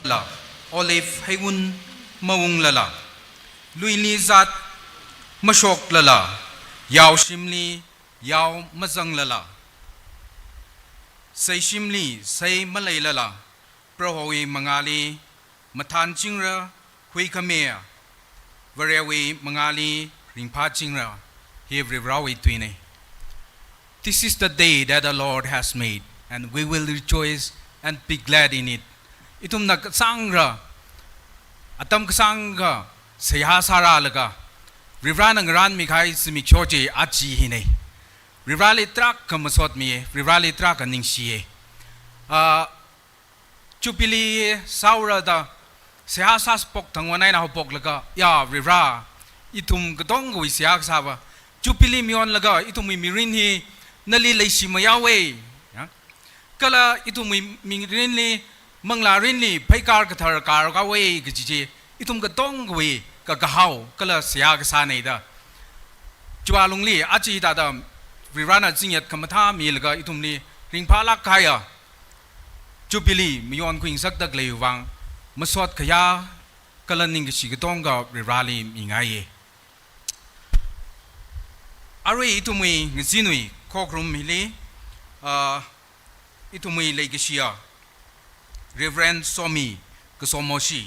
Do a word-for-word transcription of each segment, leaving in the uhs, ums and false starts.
la, olive heiwun maunglala, luili zat mashoklala, yaoshimli yao mazanglala, seishimli sei maleilala, Prohowui mangāli mathānchingra, huikhamei Varewui mangāli ringphāchingra. Hi Varivarāwui tuina. This is the day that the Lord has made, and we will rejoice and be glad in it. Ithumna kasāngra, atam kasāngkha seihā sārālaga, Varivarāna ngarānmikahai zimiksho chi aja hina. Varivarāli tarākha masotmiya, Varivarāli tarākha ningshiya. Ah, Jubilee sāura da seihā sāsāpok thangwon eina haopoklaga, ya Varivarā, ithum katongawui seihā kasāva, Jubilee mayonlaga ithumwui mirin hi nali leishi mayāwa. Ya. Kala ithumwui mirinli, manglārinli, pheikar kathar karkāwa kaji chi, ithum katongawui kakahao kala seihā kasāna da. Chiwui lungli, aja thāda Varivarāna zingyat khamathā milaga ithumli ringphālāk kahaiya Jubilee mayonkhui ngasakda khaleiwui vang, masot khayā kala ningkashi katonga Varivarāli mingaiya. Arui ithumwui ngazinwui khokharum hili, ah, ithumwui leikashiya Reverend Somi Kasomoshi,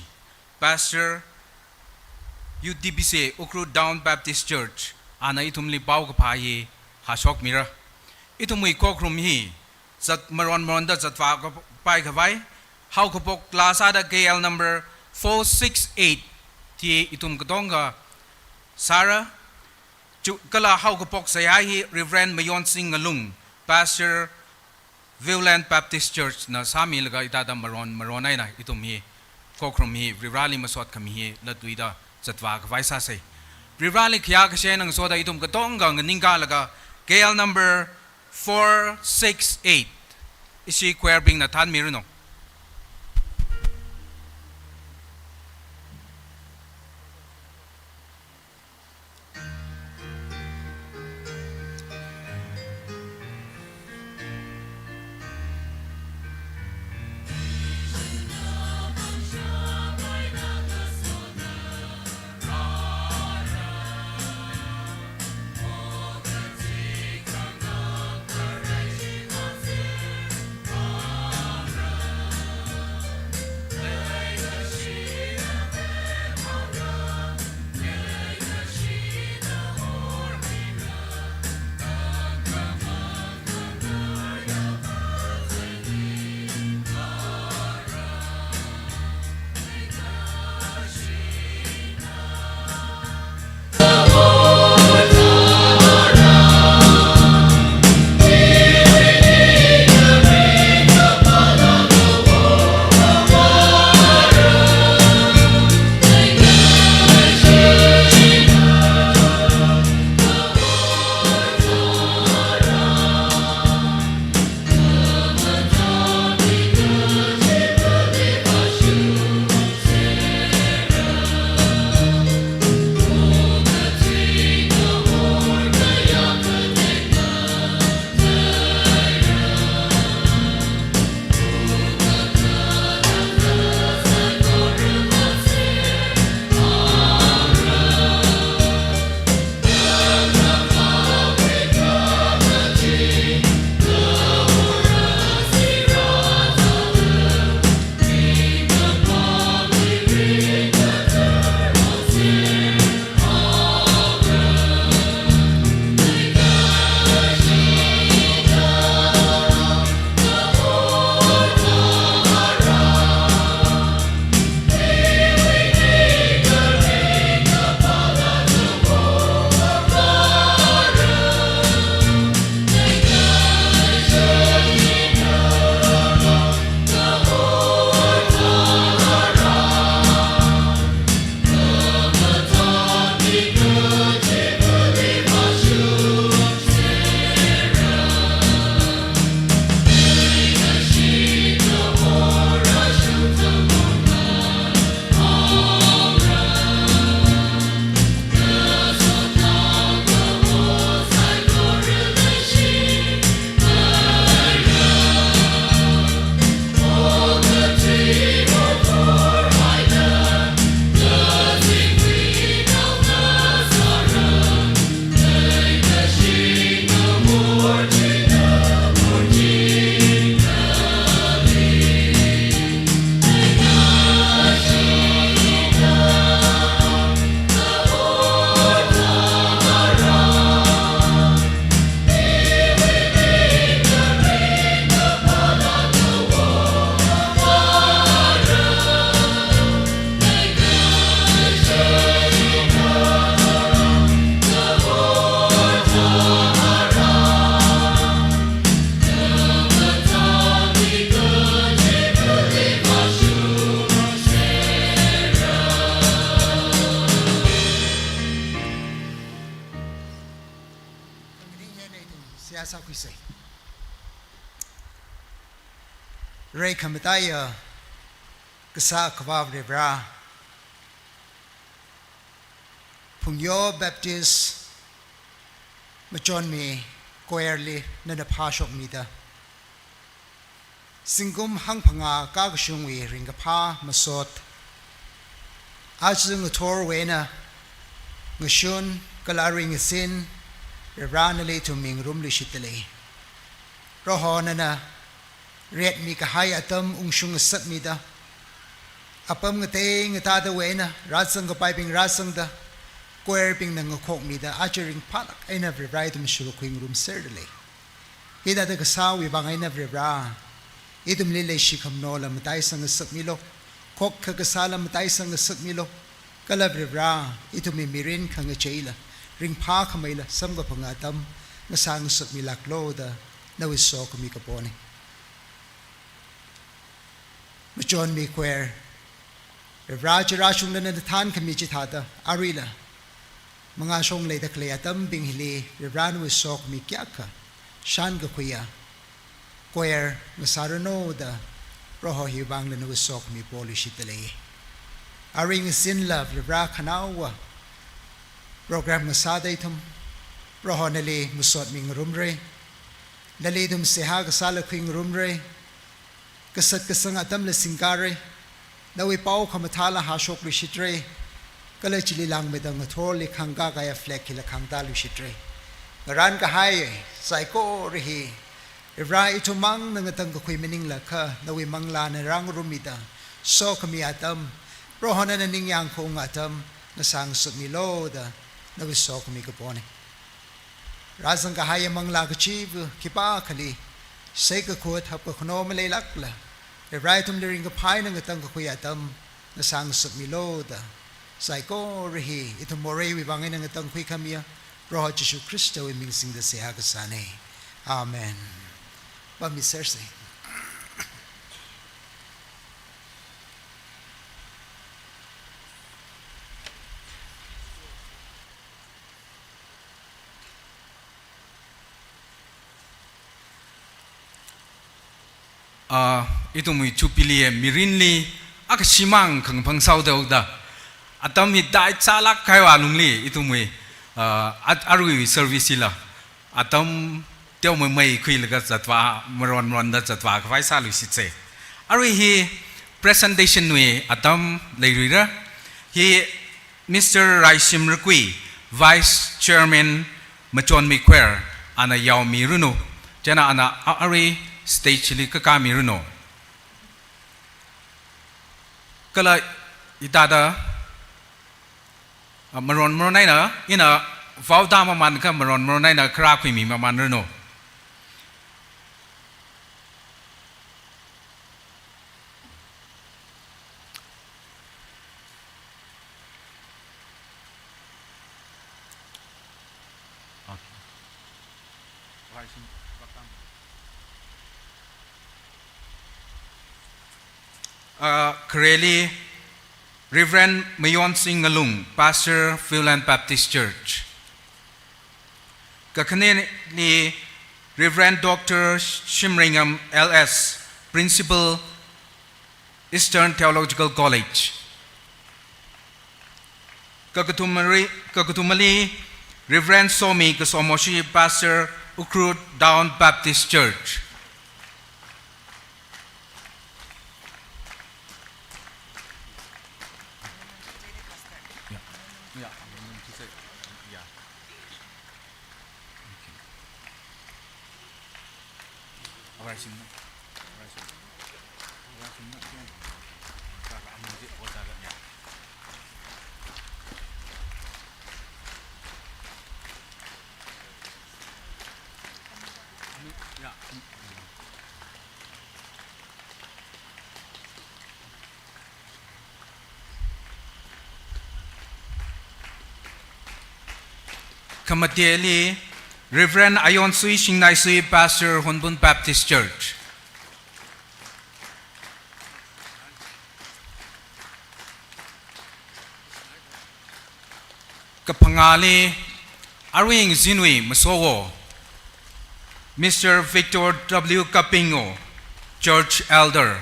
Pastor, U T B C, Ukhrul Town Baptist Church, ana ithumli paokaphā hi hāshokmira. Ithumwui khokharum hi zat maron maronda zatvākapai khavai, haokaphok laa sāda K L number four six eight, ti ithum katonga sāra, chu-, kala haokaphok seihā hi Reverend Mayonsing Ngalung, Pastor, Viewland Baptist Church na sāmilaga hithāda maron maron eina ithum hi, khokharum hi, Varivarāli masot khami hi latluida zatvākhavai sāsa. Varivarāli khayā kashe nang soda ithum katonga nganingkalaga, K L number four six eight. Ishi choir bingna thānmiranu. Rai khamataiya Kasā Akhava Varivara, Phungyo Baptist Machonmi Choir li nana phāshokmida, zingkum hangphangā kakashungwui ringkaphā masot, aja ngathorwui eina ngashun kala aring ngazin Varivara nali ithum mingarumluishitdalei. Proho nana retmi kahai atam ungshung ngasakmida, apam ngatei ngatāda wui eina rāzang kapaibing rāzangda, choir bingna ngakhokmida, aja ringphālāk eina Varivara ithum shuruk khuingarumserdalei. Hithāda kasāwui vang eina Varivara, ithumli leishi khamanola mataisang ngasakmilu, khokkha kasāla mataisang ngasakmilu, kala Varivara, ithumwui mirin khangacheila, ringphākhameila samkaphang atam ngasā ngasakmilāklu da nawui sokhami kapona. Machonmi Choir, Varivara, chirāshungda nana thānkhami chithāda aruila mangāshong leida khalei atambing hili Varivara nawui sokhami kayākha shānkakhuiya choir ngasāranu da Proho hiwui vangla nawui sokhami poluishitdalei. Aring ngazinla Varivara khanaowa program ngasāda ithum, Proho nali masot mingarumra, nali ithum seihā kasāla khuingarumra, kasat kasang atamla singkara, nawui pao khamathāla hāshokluishitra, kala chili langmeida ngathorli khangkā kahaiya flag hila khangtāluishitra. Ngarān kahai saikora hi Varivara, ithum mangna ngatangkakhui maningla kha nawui manglāna rāngarummida, sokhami atam, Proho nana ningyāng khaung atam ngasā ngasakmilu da nawui sokhami kapona. Rāzang kahaiya manglā kachiva̱ khipākhali, seikakhut hapkakhano maleilākla, Varivara, ithumli ringkaphā eina ngatangkakhui atam ngasā ngasakmilu da, saikora hi ithum moreiwui vang eina ngatangkhui khamiya Proho Jishu Khristawui ming singda seihā kasāna. Amen. Pammisersa. Ah, ithumwui Jubilee mirinli akha shimān khangaphang sāhaoda, atam hi dai chālāk kahaiwui alungli ithumwui, ah, at-, aruiwui service hila atam teomeimei khuilaga zatvā, maron maronda zatvā khavai sāluishitsa. Arui hi presentation wui atam leiluira. Hi Mister Raishim Rakui, Vice Chairman, Machonmi Choir, ana yaomiranu. Chieina ana a-, arui stage li kakāmiranu. Kala hithāda, ah, maron maron eina, ina vaoda maman kha maron maron eina kharā khuimi mamanranu. Ah, khareli Reverend Mayonsing Ngalung, Pastor, Viewland Baptist Church. Kakhaneli Reverend Doctor Shimreingam L S, Principal, Eastern Theological College. Kakathumari-, kakathumali Reverend Somi Kasomoshi, Pastor, Ukhrul Town Baptist Church. Yeah. Yeah. Yeah. Khamateli Reverend Ayonsui Shingnaisui, Pastor, Hunphun Baptist Church. Kaphangāli arui ngazinwui masowo, Mister Victor W Kapingo, Church Elder.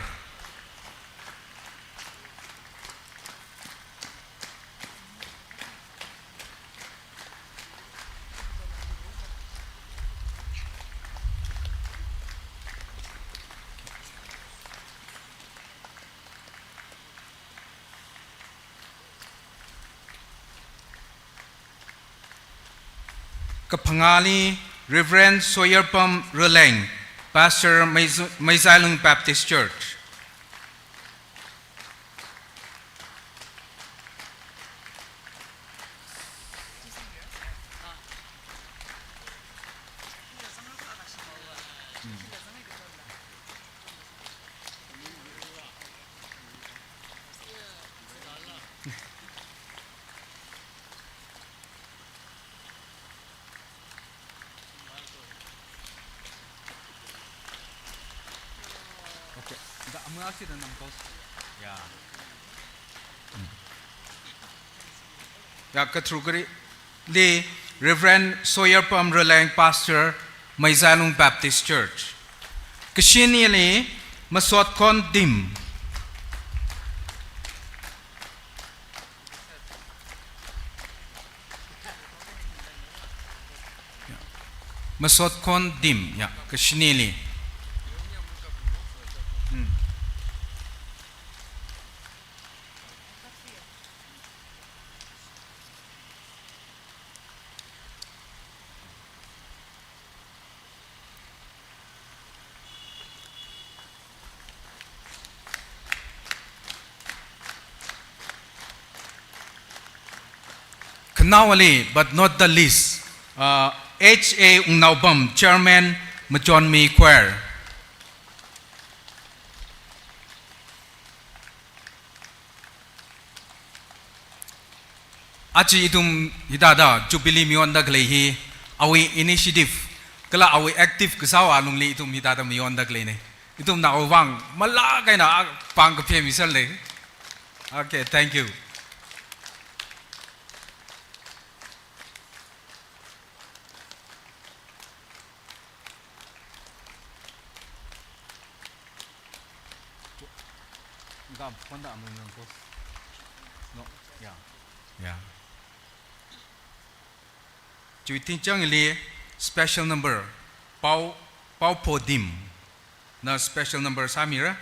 Kaphangāli Reverend Soyerpam Raleng, Pastor Meizu-, Meizailung Baptist Church. Okay. Da amui aksi da nam kos. Ya. Hmm. Ya, katharukharili Reverend Soyerpam Raleng, Pastor, Meizailung Baptist Church. Kashinili Masotkhon Dim. Masotkhon Dim, ya, kashinili. Hmm. Khanaowali, but not the least, uh, H A Wungnaopam, Chairman, Machonmi Choir. Aja ithum hithāda Jubilee miyonda khalei hi, awui initiative, kala awui active kasāwui alungli ithum hithāda miyonda khaleina. Ithumna awui vang malāk eina a pāng kaphemiserlei. Okay, thank you. Ngam, konda amui ngam ko. No, ya. Ya. Chiwui tingchangli special number, Pao, Paopho Dim. Na special number sāmira.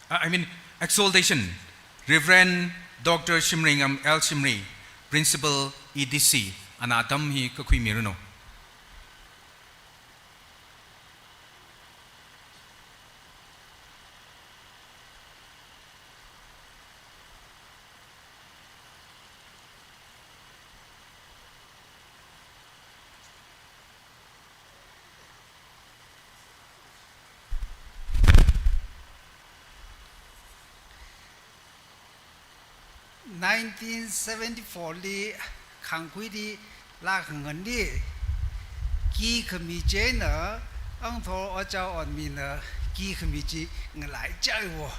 Uh, I mean, exaltation. Reverend Doctor Shimreingam L Shimray, Principal E D C, ana atam hi kakhuimiranu. Nineteen seventy-four li Khangkhuili laa khanganli ki khami chieina, Angthor Oja Onmina ki khami chi ngalaichaiwo.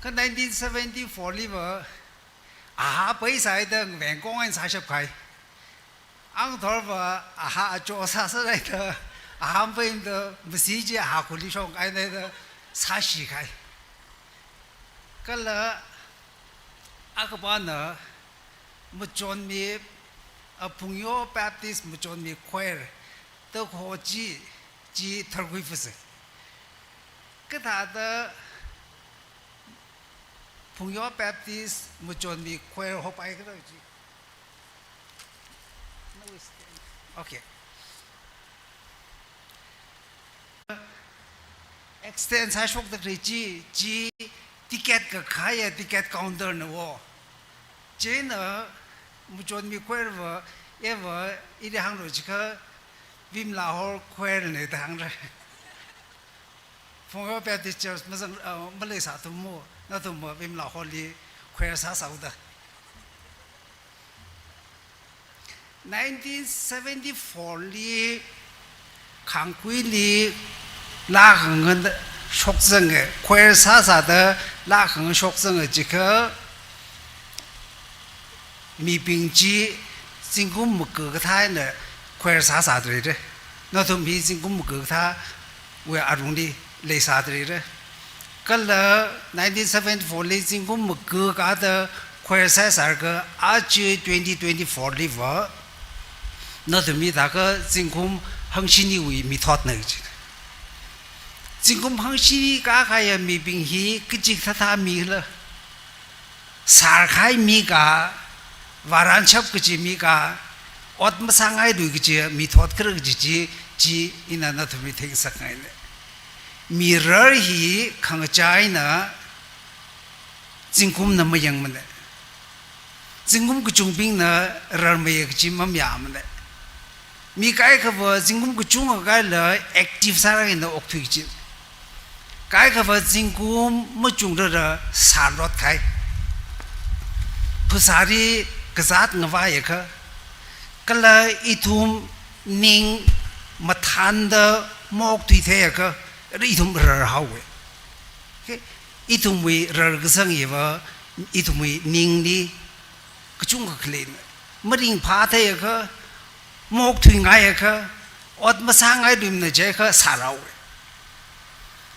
Kha nineteen seventy-four liva, aha paisāhaida ngaveng kong eina sāshapkhai. Angthorva aha acho sāsāhaida, aha mapaimada masi chi aha khuli shongkahaina da sāshikhai. Kala akhapana Machonmi, a, Phungyo Baptist Machonmi Choir, takho chi, chi tharkhuifuse. Kathāda Phungyo Baptist Machonmi Choir hopai kathā chi. Okay. Extend sāshokda khalei chi, chi ticket kakhaya ticket counter nawo. Chieina Machonmi Choir va, eva, ili hānglu jiakha Vimla Hall Choir na da hāngra. Phungyo Baptist Church mazang, uh, maleisāthumo, nathumva Vimla Hall li choir sāsāuda. Nineteen seventy-four li Khangkhuili laa khangan shokzanga, choir sāsāda laa khangan shokzanga jiakha mibing chi zingkum maka kathā eina choir sāsāda leira. Nathum hi zingkum maka kathā wui arungli leisāda leira. Kala nineteen seventy-four li zingkum maga kada khuisai sālaga aja twenty twenty-four liva nathumli thākha zingkum hangshiniwui mithotna kaji. Zingkum hangshini kakaya mibing hi kachi kathāda mila, sārkahai mi ka, vāranshap kaji mi ka, ot masāngailui kaji mithot khala kaji chi, chi ina nathumli theingasakngaina. Mirar hi khangachā eina zingkumna mayangmana. Zingkum kachungbingna rarmaya kaji mamayāmana. Mi kaikhava zingkum kachungkha kaila active sālaga eina okthui kaji. Kaikhava zingkum machungrarla sārot kahai. Phasāli kazāt ngavaiakha, kala ithum ning mathānda maokthuitheiakha, ithum rarhaowa. Okay? Ithumwui rarkasang hiva, ithumwui ningli kachungkha khaleina. Maringphātheiakha, maokthuingaiakha, ot masāngailuimana jiakha sārhaowa.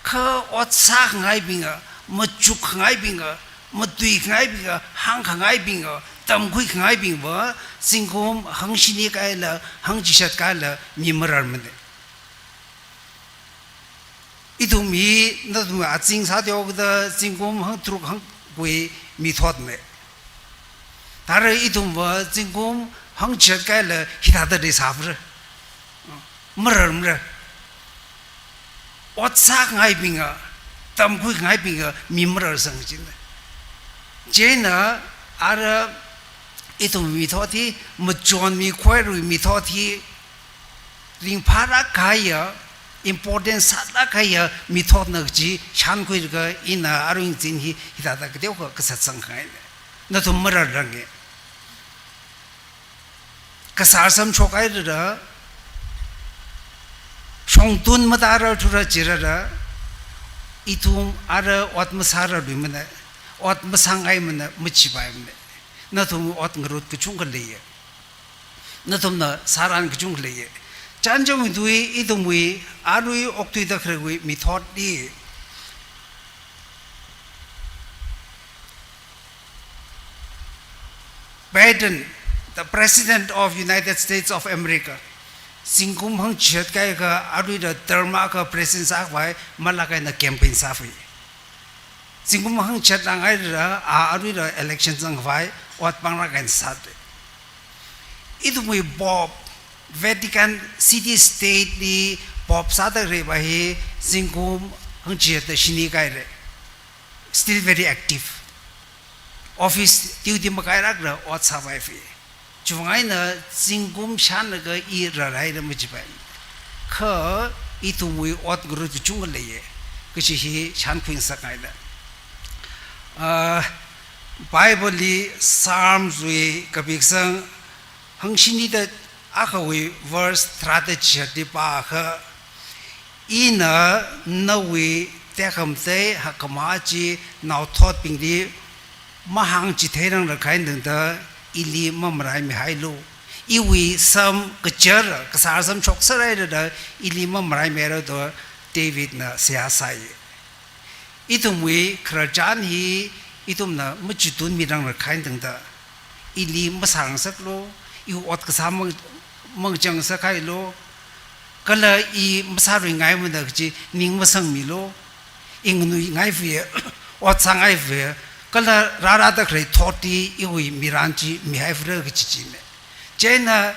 Kha ot sākhangaibinga, machukkhangaibinga, matuikhangaibinga, hāngkhangaibinga, tamkhuikhangaibingva, zingkum hangshini kaila, hangchishat kaila, mi mararmana. Ithum hi, nathum azing sāthuida zingkum hangtharuk hangwui mithotna. Thāra ithumva zingkum hangchishat kaila hithāda leisāpra. Mararmara. Ot sākhangaibinga, tamkhuikhangaibinga, mi mararsang kajina. Chieina, ara ithum mithot hi, machonmi khuirarwui mithot hi, ringphālāk kahaiya, important sālāk kahaiya mithotna kaji shānkhuilaga ina arui ngazin hi hithāda kateokha kasatsang khangaina. Nathum mararranga. Kasār samshok hairara, shongtun matārar thura jirara, ithum ara ot masārarluimana, ot masāngaimana, machipaimana. Nathum ot ngarut kachungkha leiya. Nathumna sāran kachungkha leiya. Chānjamwui tui ithumwui arui okthuida khaleiwui mithotli Biden, the President of United States of America, zingkum hangchishat kaikha aruila term akha President sākhavai malāk eina campaign sāfai. Zingkum hangchishat langhaira, a aruila election zangkhavai ot pānglāk eina sāda. Ithumwui Pope, Vatican City State li Pope sāda khaleiva hi zingkum hangchishat shini kahaira. Still very active. Office duty makailākla ot sāvaifai. Chiwuivang eina zingkum shānlaga i rarhaira machipai. Kha ithumwui ot ngarut kachungkha leiya. Kachi hi shānkhuingasakngaina. Ah, Bible li Psalms wui kapi kasang hangshinida akhawui verse tharāda chishatli pākha, ina nawui tekhamatei hakkhamā chi naothotbingli mahāngchitheirangrakha eina tangda ili mamaraimihailu. Iwui sam kachar, kasār samshok sāhairada ili mamaraimihailu da Davidna seihā sāi. Ithumwui khararchan hi ithumna machitunmirangrakha eina tangda, ili masāngasaklu, iwui ot kasā mang-, mangachang ngasakhailu, kala i masāruingaimana kachi ning masangmilu, i nganuingaifaya, ot sāngaifaya, kala rārada khalei thot hi iwui miran chi mihaiphara kachi china. Chieina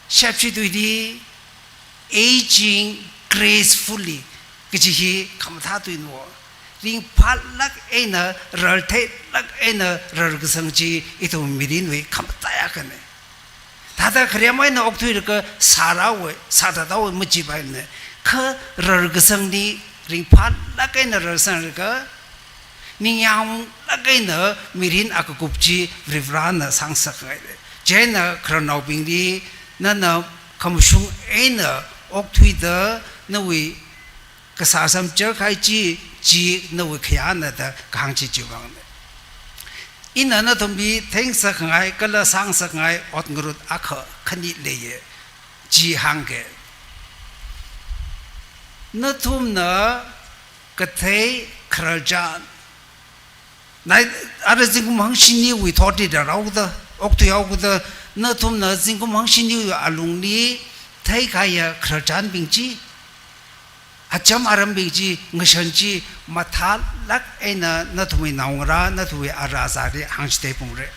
shepshi tuili aging gracefully kachi hi khamathā tuina. Ringphālāk eina, rartheilāk eina rarkasang chi ithum mirinwui khamataiya akhana. Thāda kharem eina okthuilaga sārhaowa, sāthathaowa machipaimana. Kha rarkasangli ringphālāk eina rarsanglaga, ningyānglāk eina mirin akakup chi Varivarana sāngasakngaina. Chieina khararnaobingli nana khamashung eina okthuida nawui kasār samchar kahai chi, chi nawui khayāna da kahāng chi chiwuivangna. Ina nathumli theingasakngai kala sāngasakngai ot ngarut akha khani leiya. Chi hāngga. Nathumna kathei khararchan. Nai, ara zingkum hangshiniwui thotli rāhaoda, okthuihaoda, nathumna zingkum hangshiniwui alungli theikahaiya khararchanbing chi, acham arambing chi, ngashan chi, mathālāk eina nathumwui naongarā, nathumwui ara azāli hāngchithei phalungra.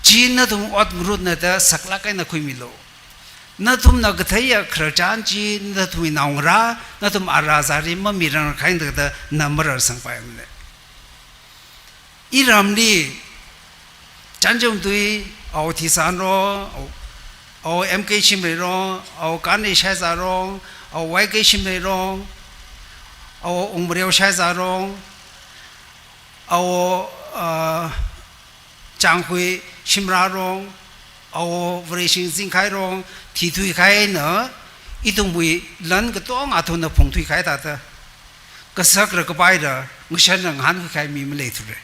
Chi nathum ot ngarutna da saklāk eina khuimilu. Nathumna katheiya khararchan chi nathumwui naongarā, nathum ara azāli mamirang khaida na mararsangpaimana. Iramli, Chānjam tui, Ao Thisan Rong, Ao, Ao M K Shimray Rong, Ao Kanei Shaizā Rong, Ao Y K Shimray Rong, Ao Ungmareo Shaizā Rong, Ao, ah, Changhui Shimrā Rong, Ao Vareshing Zingkhai Rong, thithuikahai eina, ithumwui lan katonga athumna phungthuikahai thāda, kasakra kapaira, ngashanra ngahānkhuikahai mi maleithura.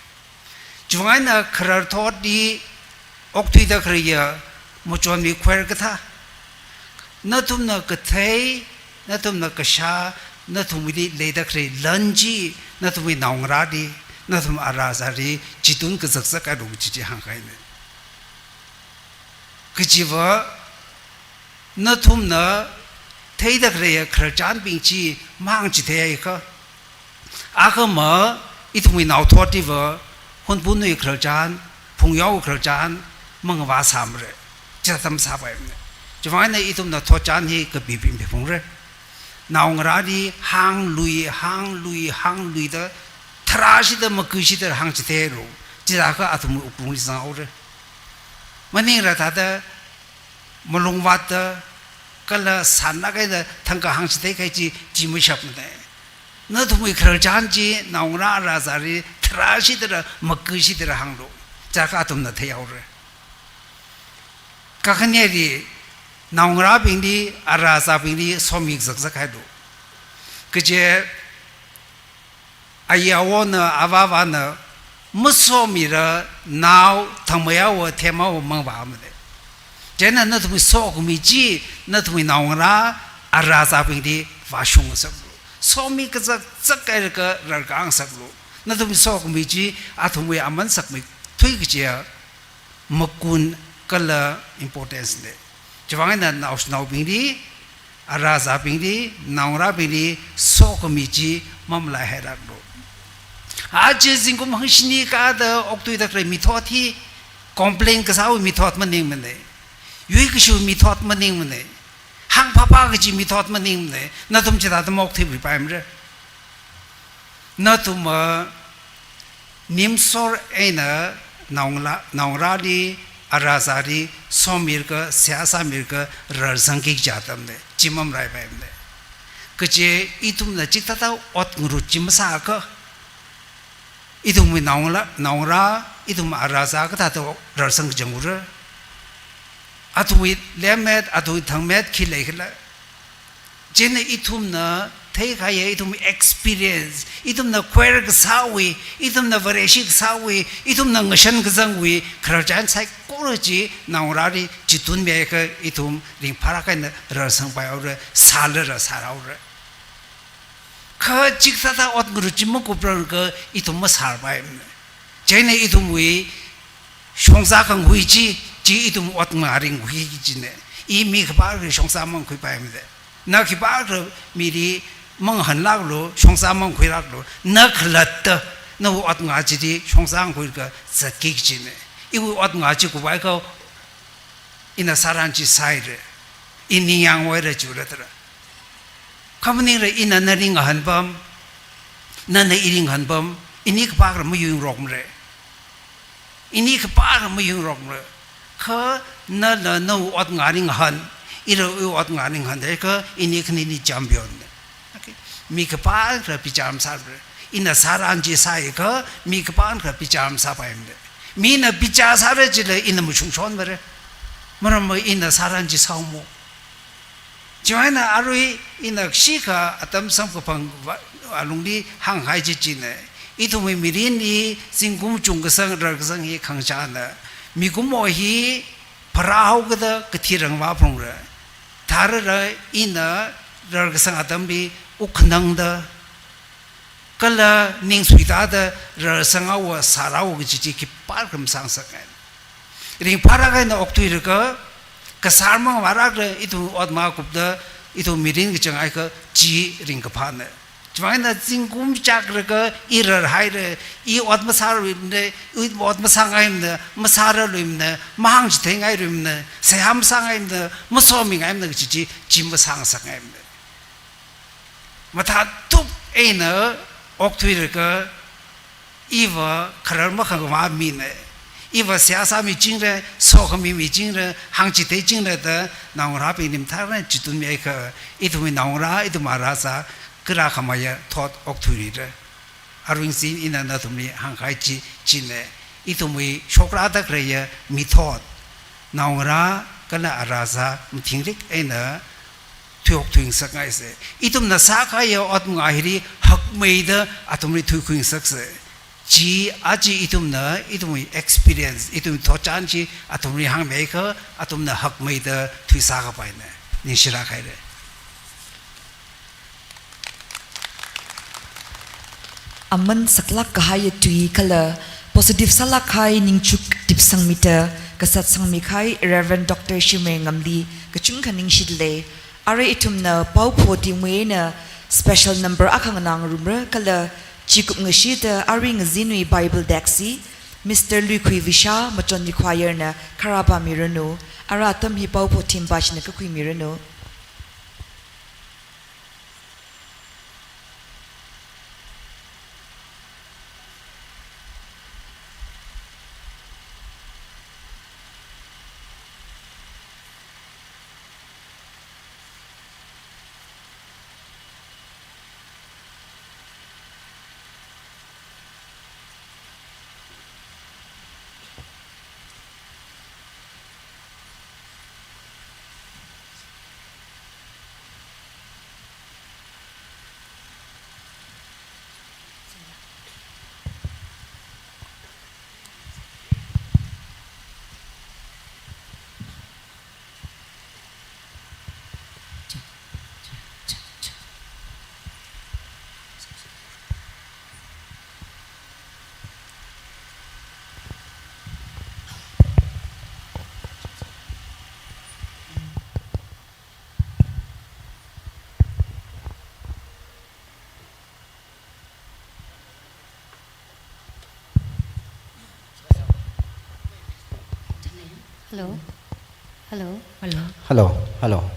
Chiwuivang eina kharar thotli okthuida khaleiya machonmi choir kathā, nathumna kathei, nathumna kashā, nathumwuili leida khalei lan chi, nathumwui naongarāli, nathum ara azāli, chitun kazakzak kailu kaji chi hāngkahaina. Kajiva, nathumna theida khaleiya khararchanbing chi mahāngchithei akha, akhama ithumwui naothotliva, Hunpunwui khararchan, Phungyao khararchan, mangavā sāmara, chithāda masāpaimana. Chiwuivang eina ithumna thotchan hi kapibing piphalungra. Naongarāli hānglui, hānglui, hāngluida, tharāshida, makuishida hāngchitheilu. Chithākha athum wuklungli zanghaora. Maningla thāda, malungvātda, kala sānlāk eina thangkha hāngchithei kahai chi, chi mashapmana. Nathumwui khararchan chi, naongarā ara azāli, tharāshida, makuishida hānglu. Chithākha athumna theihaora. Kakhaneli, naongarābingli, ara azābingli, somi kazakzak hailu. Kaje, ayāwona, avāvana, masomila, nao, thangmeihaowa, themhaowa, mangavāmana. Chieina nathumwui sokhami chi, nathumwui naongarā, ara azābingli, vāshung ngasaklu. Somi kazakzak hailaga rarkā ngasaklu. Nathumwui sokhami chi, athumwui aman sakmeithui kajiya, makun kala importance na. Chiwuivang eina naoshinaobingli, ara azābingli, naongarābingli, sokhami chi mamalaihailāklu. Aja zingkum hangshini kāda okthuida khalei mithot hi, complain kasāwui mithot maningmana. Yuikashiwui mithot maningmana. Hāngphāphā kaji mithot maningmana. Nathum chithāda maokthuipaimara. Nathumva, nimsor eina naongalā, naongarāli, ara azāli, somilaga, seihā sāmilaga, rarsangki kaji atamna, chi mamalaipaimana. Kaje ithumna chithāda ot ngarut chi masāakha, ithumwui naongalā, naongarā, ithum ara azā kathāda rarsang kachang ura. Athumwui lemmet, athumwui thangmet khi leikhala. Chieina ithumna theikahaiya, ithum experience, ithumna choir kasāwui, ithumna Vareshi kasāwui, ithumna ngashan kazangwui, khararchan saikora chi naongarāli chitun miakha ithum ringphālāk eina rarsangpaihaora, sālala sāhaora. Kha chikathāda ot ngarut chi makuprangakha ithum masārpaimana. Chieina ithumwui shongza khangahui chi, chi ithum ot ngarā ringhui kajina. I mi khipākha shongza mangakhuipaimada. Na khipākha mili mangahānlāklu, shongza mangakhuilāklu. Na khalatta, nawui ot ngarā chili shongza ngakhuilaga zatki kajina. Iwui ot ngarā chi kuphaiakha ina sāran chi sāhaira. I ningyāng oira chura tara. Kha maningla ina nali ngahānpam, nana ili ngahānpam, ini khipākhala mayuingarokmara. Ini khipākhala mayuingarokmara. Kha nala nawui ot ngarāli ngahān, ila iwui ot ngarāli ngahān, da kha ini khanini champion na. Okay. Mi khipākhala bichar masāmara. Ina sāran chi sāakha, mi khipākhala bichar masāpaimara. Mina bichar sāra chila ina mashungshonmara. Maramva ina sāran chi sāhaomo. Chiwuivang eina arui ina shikha atam samkaphang va-, alungli hānghai chi china. Ithumwui mirinli zingkum chungkasang rarkasang hi khangachāna. Mikumo hi pharāhaokida kathi rangvā phalungra. Tharara ina rarkasang atamli wuk khanangda, kala ning suitāda rarsang haowa sārāhaowa kaji chi khipākha masāngasakngai. Ringphālāk eina okthuilaga, kasār mang vālākla ithum ot makupda, ithum mirin kachang haikha chi ringkaphāna. Chivang eina zingkum chāklaga i rarhaira, i ot masāluimana, i ot masāngaimana, masārarluimana, mahāngchitheingailuimana, seihā masāngaimana, masomingaimana kaji chi, chi masāngasakngaimana. Mathāthup eina okthuilaga, iva kharar makhavā mina, iva seihā sāmichingra, sokhami michingra, hāngchitheichingra da naongarābingli mathālāk eina chithum mihaikha, ithumwui naongarā, ithum ara sā, kharā khamayā thot okthuilira. Arui zingin ina nathumli hāngkahai chi, china, ithumwui shokrāda khaleiya mithot, naongarā kala ara sā mathingrik eina thuihokthuingasakngaisa. Ithumna sākahaiya ot manga hili hakmeida athumli thuikhuingasaksa. Chi aja ithumna, ithumwui experience, ithumwui thotchan chi athumli hāngmihaikha, athumna hakmeida thuisākapaina. Ningshilāk haira. Aman saklāk kahaiya tui kala positive sālāk kahai ningchuk tipsangmida kasat sangmikahai Reverend Doctor Shimrei Ngamli kachungkha ningshida lei. Arui ithumna paopho team wui eina special number akha nganāngarumra kala chikup ngashida arui ngazinwui Bible text hi Mister Luikhui Visha, Machonli Choir na kharā pāmiranu. Ara atam hi paopho team bashina kakhuimiranu. Hello. Hello. Hello. Hello. Hello.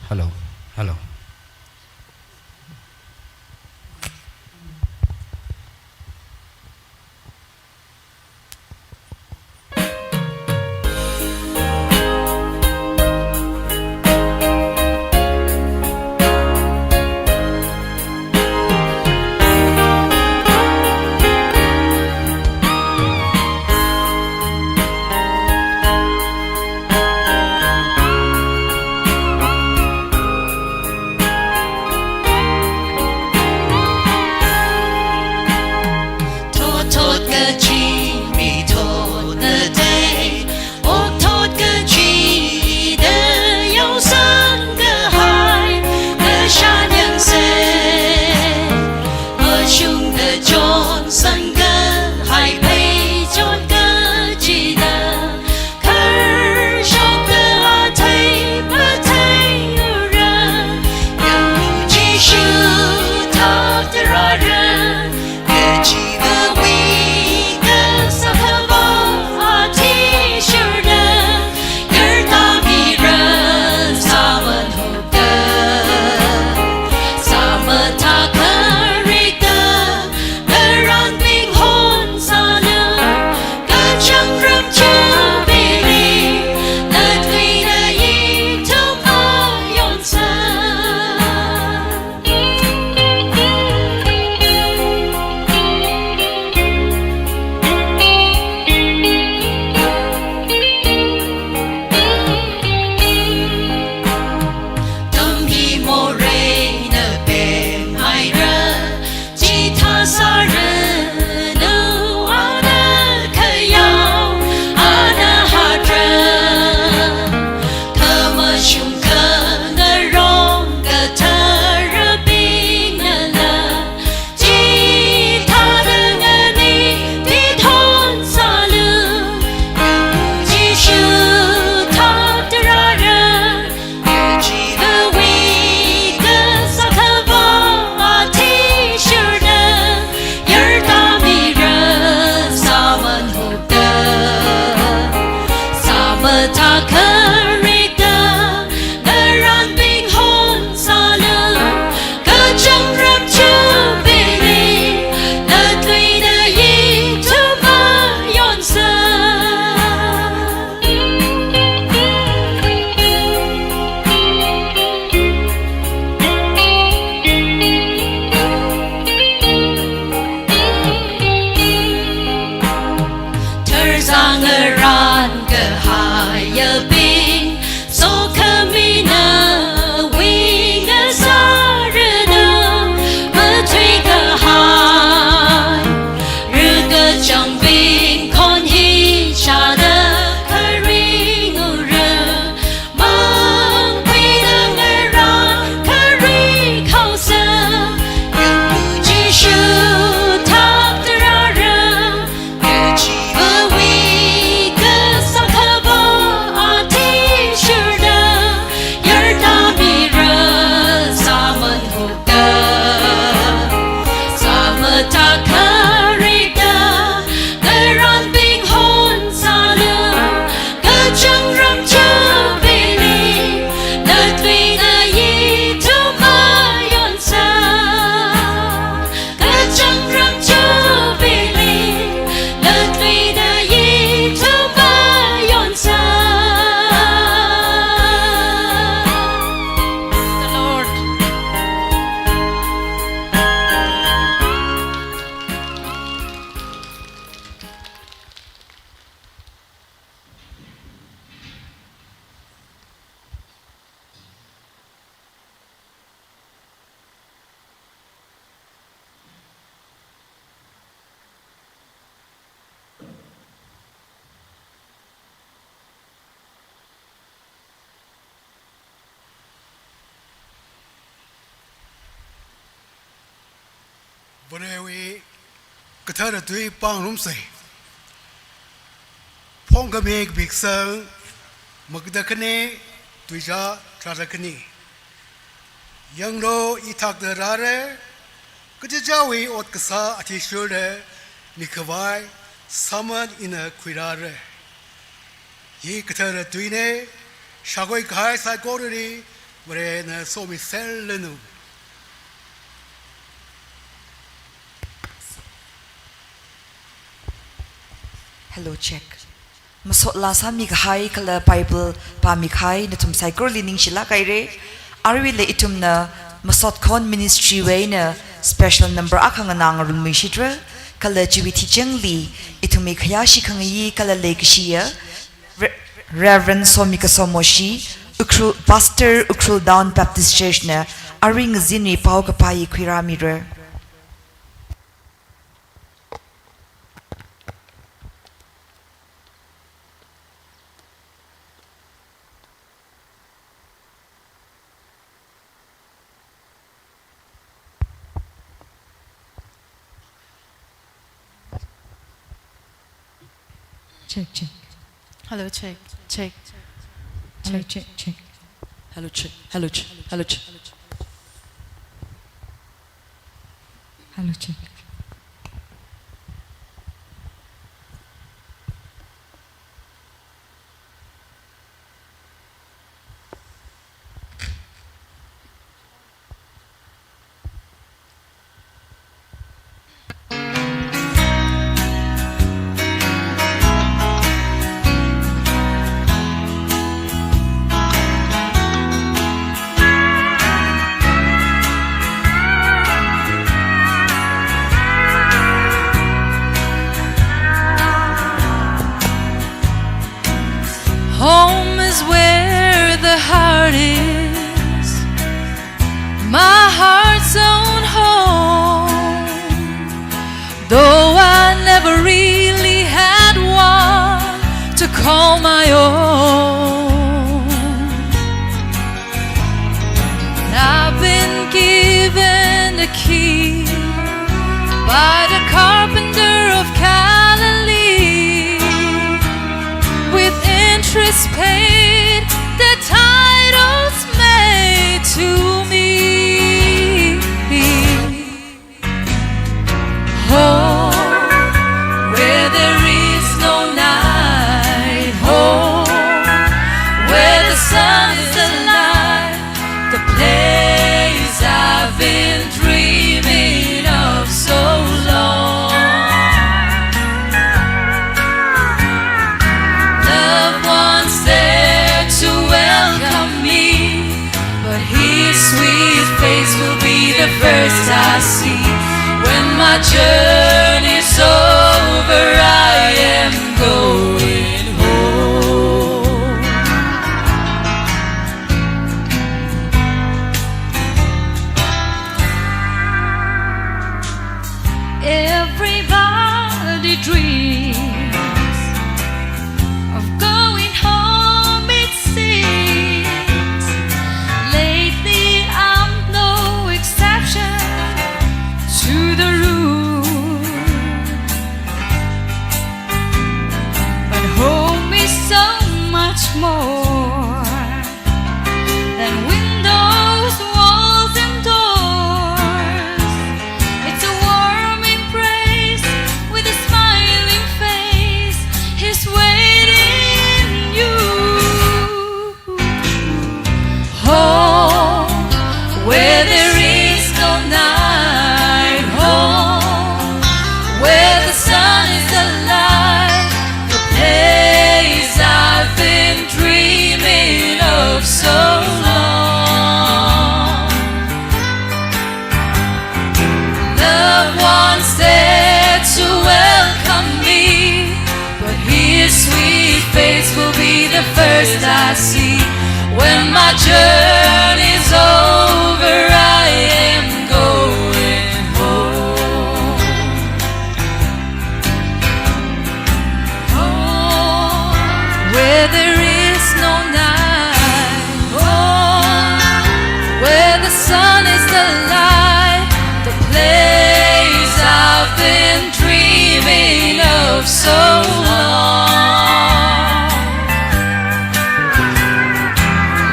Hello. Hello. Ngarān kahaiyabing, sokhami nawui ngasāranu, matui kahai rukachangbing khon hi chāda kharing ura, mangpheida ngarān kharing khaosa, Jishu thakta rāra, Awui kasā khavā athishurda yarda mira, sāman hokta sāmata kharikta, ngarānbing hon sālu, kachāng ramchubingli latluida ithum mayonsa. Kachāng ramchubingli latluida ithum mayonsa. The Lord. Varewui kathara tui pāngarumsa. Phongkhamei kapiksang, makada khani, tuizā tharāda khani. Yanglu, i thakta rāra, kachichāwui ot kasā athishurda mikhavai sāman ina khuirāra. Hi kathara tuina, shākhui kahai saikorali Varena somiserlanu. Hello, check. Masot laa sāmi kahai kala Bible pāmi kahai nathum saikorali ningshilāk haira. Aruila ithumna Masot Khon Ministry wui eina special number akha nganā ngarumluishitra, kala chiwui thuichingli ithumwui khayāshi khangayi kala leikashiya Re-, Reverend Somikasom Moshi, Ukhrul, Pastor, Ukhrul Town Baptist Church na arui ngazinwui paokaphā hi khuirāmira. Check, check. Hello, check, check. Hello, check, check. Hello, check, hello, check, hello, check. Hello, check. Home is where the heart is, my heart's own home. Though I never really had one to call my own, I've been given the key by the carpenter of Galilee. With interest paid, the title's made to me. Home where there is no night, home where the sun is alive, the place I've been dreaming of so long. Loved ones there to welcome me, but his sweet face will be the first I see. When my journey's over, I am going more than windows, walls, and doors. It's a warm embrace with a smiling face. He's waiting you. Home where there is no night. Home where the sun is alive. The place I've been dreaming of so long. Loved ones there to welcome me, but his sweet face will be the first I see. When my journey's over, I am going home. Home where there is no night. Home where the sun is the light. The place I've been dreaming of so long.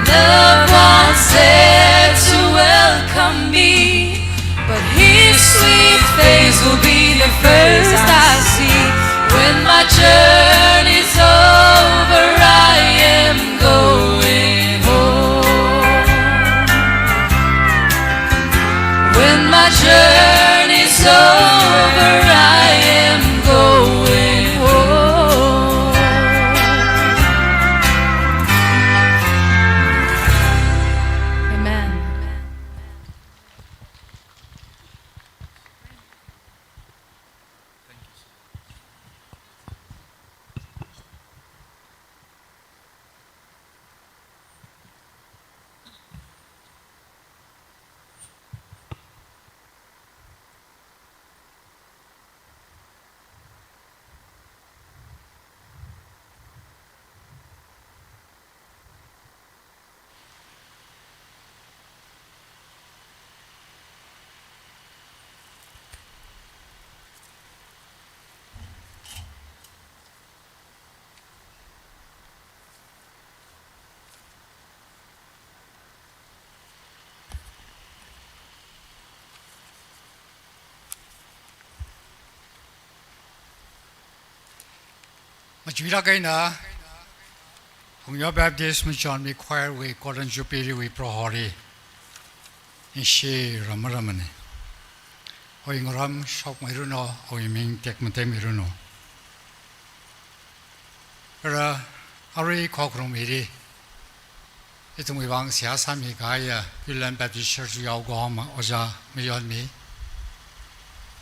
Loved ones there to welcome me, but his sweet face will be the first I see. When my journey's over, I am going home. When my journey's over, I am going home. Amen. Machuilāk eina Phungyo Baptist Machonmi Choir wui Golden Jubilee wui Proholi ningshi rāmara mane. Awui ngaram shokmeiranu, awui ming tekmateimeiranu. Kha arui khokharum hili ithumwui vang seihā sāmikahaiya Puilam Baptist Church yaokahoma Ojā Mayonmi,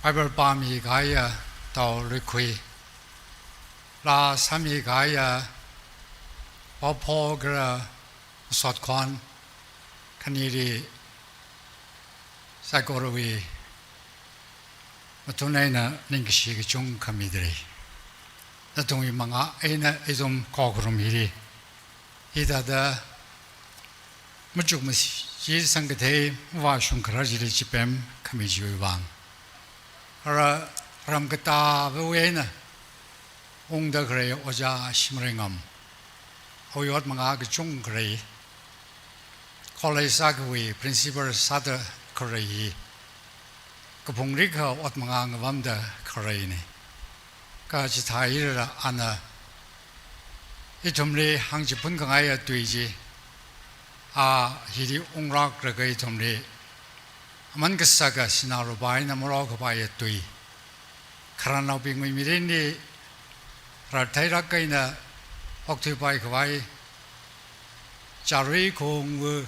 Bible pāmikahaiya Tao Luikhui, laa sāmikahaiya Paopho kala Sotkhon, khanili saikorawui mathun eina ningkashi kachungkha mida lei. Nathumwui mangā eina ithum khokharum hili hithāda machuk mashi sangkathei mavāshung kharar chili chipem khami chiwui vang. Ara ram katāvawui eina ungda khalei Ojā Shimreingam, awui ot mangā kachungkha lei. College sākhawui principal sāda khalei hi kaphungrikha ot mangā ngavamda khaleine. Kha chithāhairala ana ithumli hāngchiphun khangaiya tui chi, a hili unglāklaga ithumli aman kasaka sinā lupā eina marao kapaiya tui, khararnaobingwui mirinli rartheilāk eina okthuipai khavai, charui khongwui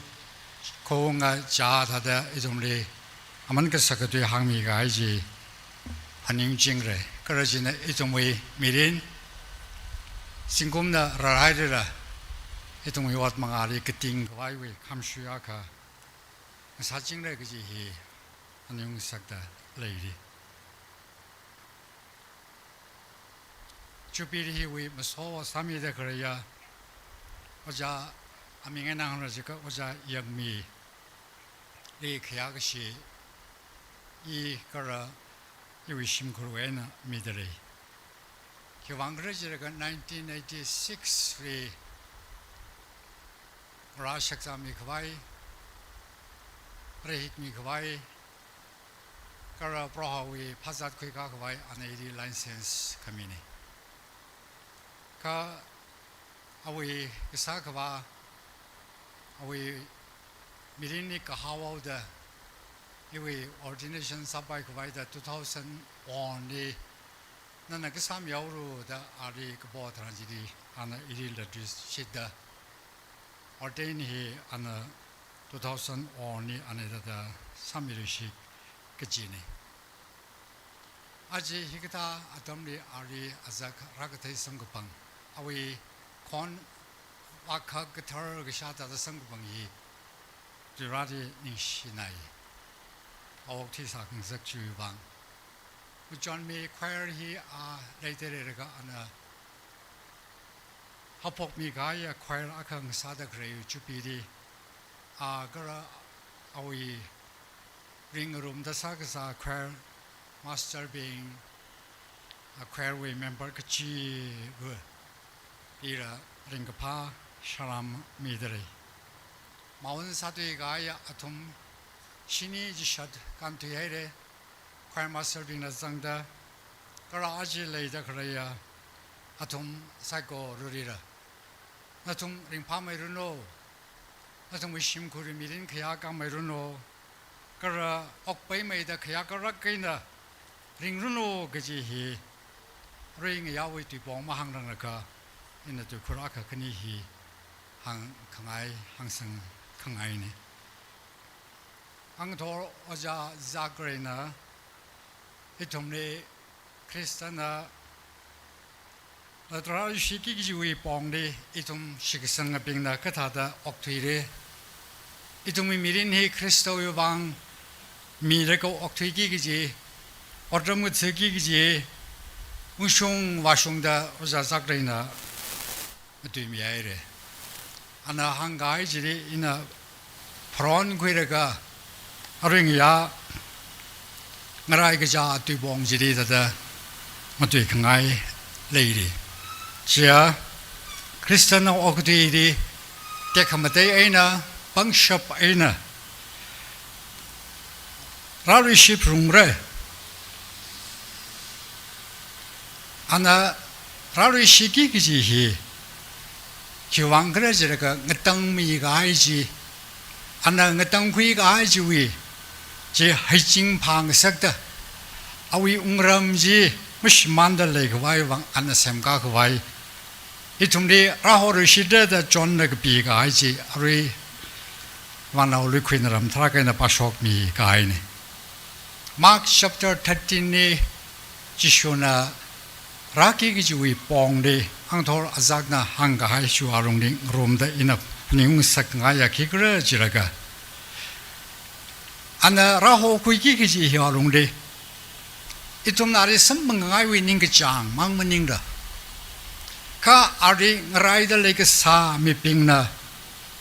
khonga chā thāda ithumli aman kasaka tui hāngmikahai chi phaningchingra. Kala china ithumwui mirin zingkumna rarhairala ithumwui ot mangāli kating khavaiwui khamshui akha ngasāchingra kaji hi phaningngasakda leili. Jubilee hiwui maso sāmida khaleiya Ojā, aming eina hānglu jiakha Ojā Yangmili khayākashi i kala iwui shimkhurwui eina mida lei. Khiwuivang khala jiakha nineteen eighty-six li Proho shakzāmi khavai, rehikmi khavai, kala Prohowui phazat khuikā khavai, ana ili license khamina. Kha awui kasā khavā, awui mirinli kahao haoda, iwui ordination sāpai khavai da two thousand one li, nana kasāmi haora da ali kapo tharan chili, ana ili latrishitda, ordain hi ana two thousand one li ana hithāda sāmiluishit kajina. Aja hikathā atamli ali azak rākathei samkaphang, awui khon vākha kathar kashā thāda samkaphang hi Vareli ningshinai. Aok thisā khangasak chiwui vang. Machonmi choir hi a leida leilaga ana haophokmi kahaiya choir akha ngasāda khalei Jubilee, a kala awui ringrumda sākasā choir master bing, a choir wui member kachiva̱, ila ringkaphā salām mida lei. Maun sāthui kahaiya athum shini chishat kānthui haira, choir master bingna zangda, kala aja leida khaleiya athum saikoralila, nathum ringphāmeiranu, nathumwui shimkhurwui mirin khayā kāmeiranu, kala okpaimeida khayā karak eina ringranu kaji hi, arui ngayāwui tuipong mahāngranglaga, ina tuikhur akha khani hi hāngkhangai, hāngsangkhangaina. Angthor Ojā Zakreina ithumli Khristana rāluishitki kajiwui pongli ithum shitkasangabingna kathāda okthuira. Ithumwui mirin hi Khristawui vang milaga okthuiki kaji, otram ngathaki kaji, ungshung vāshungda Ojā Zakreina matuimi haira. Ana hāngkahai chili ina pharon khuilaga, arui ngayā ngarai kachā tuipong chili thāda matuikhangai leira. Chiya, Khristana okathuili tekhamatei eina, pangshap eina rāluishitphalungra. Ana rāluishitki kaji hi khiwui vang khala jilaga ngatangmi kahai chi, ana ngatangkhui kahai chiwui chi heiching phāngasakta, awui wungram chi mashimānda leikhavai vang ana semkā khavai, ithumli rāhorluishitra da Johnna kapi kahai chi, arui vānao lui khuina ram tharā eina pāshokmi kahaina. Mark chapter thirteen li Jishuna rāki kajiwui pongli, Angthor Ojā Zakna hāngkahai chiwui alungli ngarumda ina phaningung ngasakngaiya khikhala jilaga, ana rāhokhuiki kaji hiwui alungli, ithumna ali samphangngaiwui ningkachāng mang maningla, kha ali ngaraida leikasā mibingna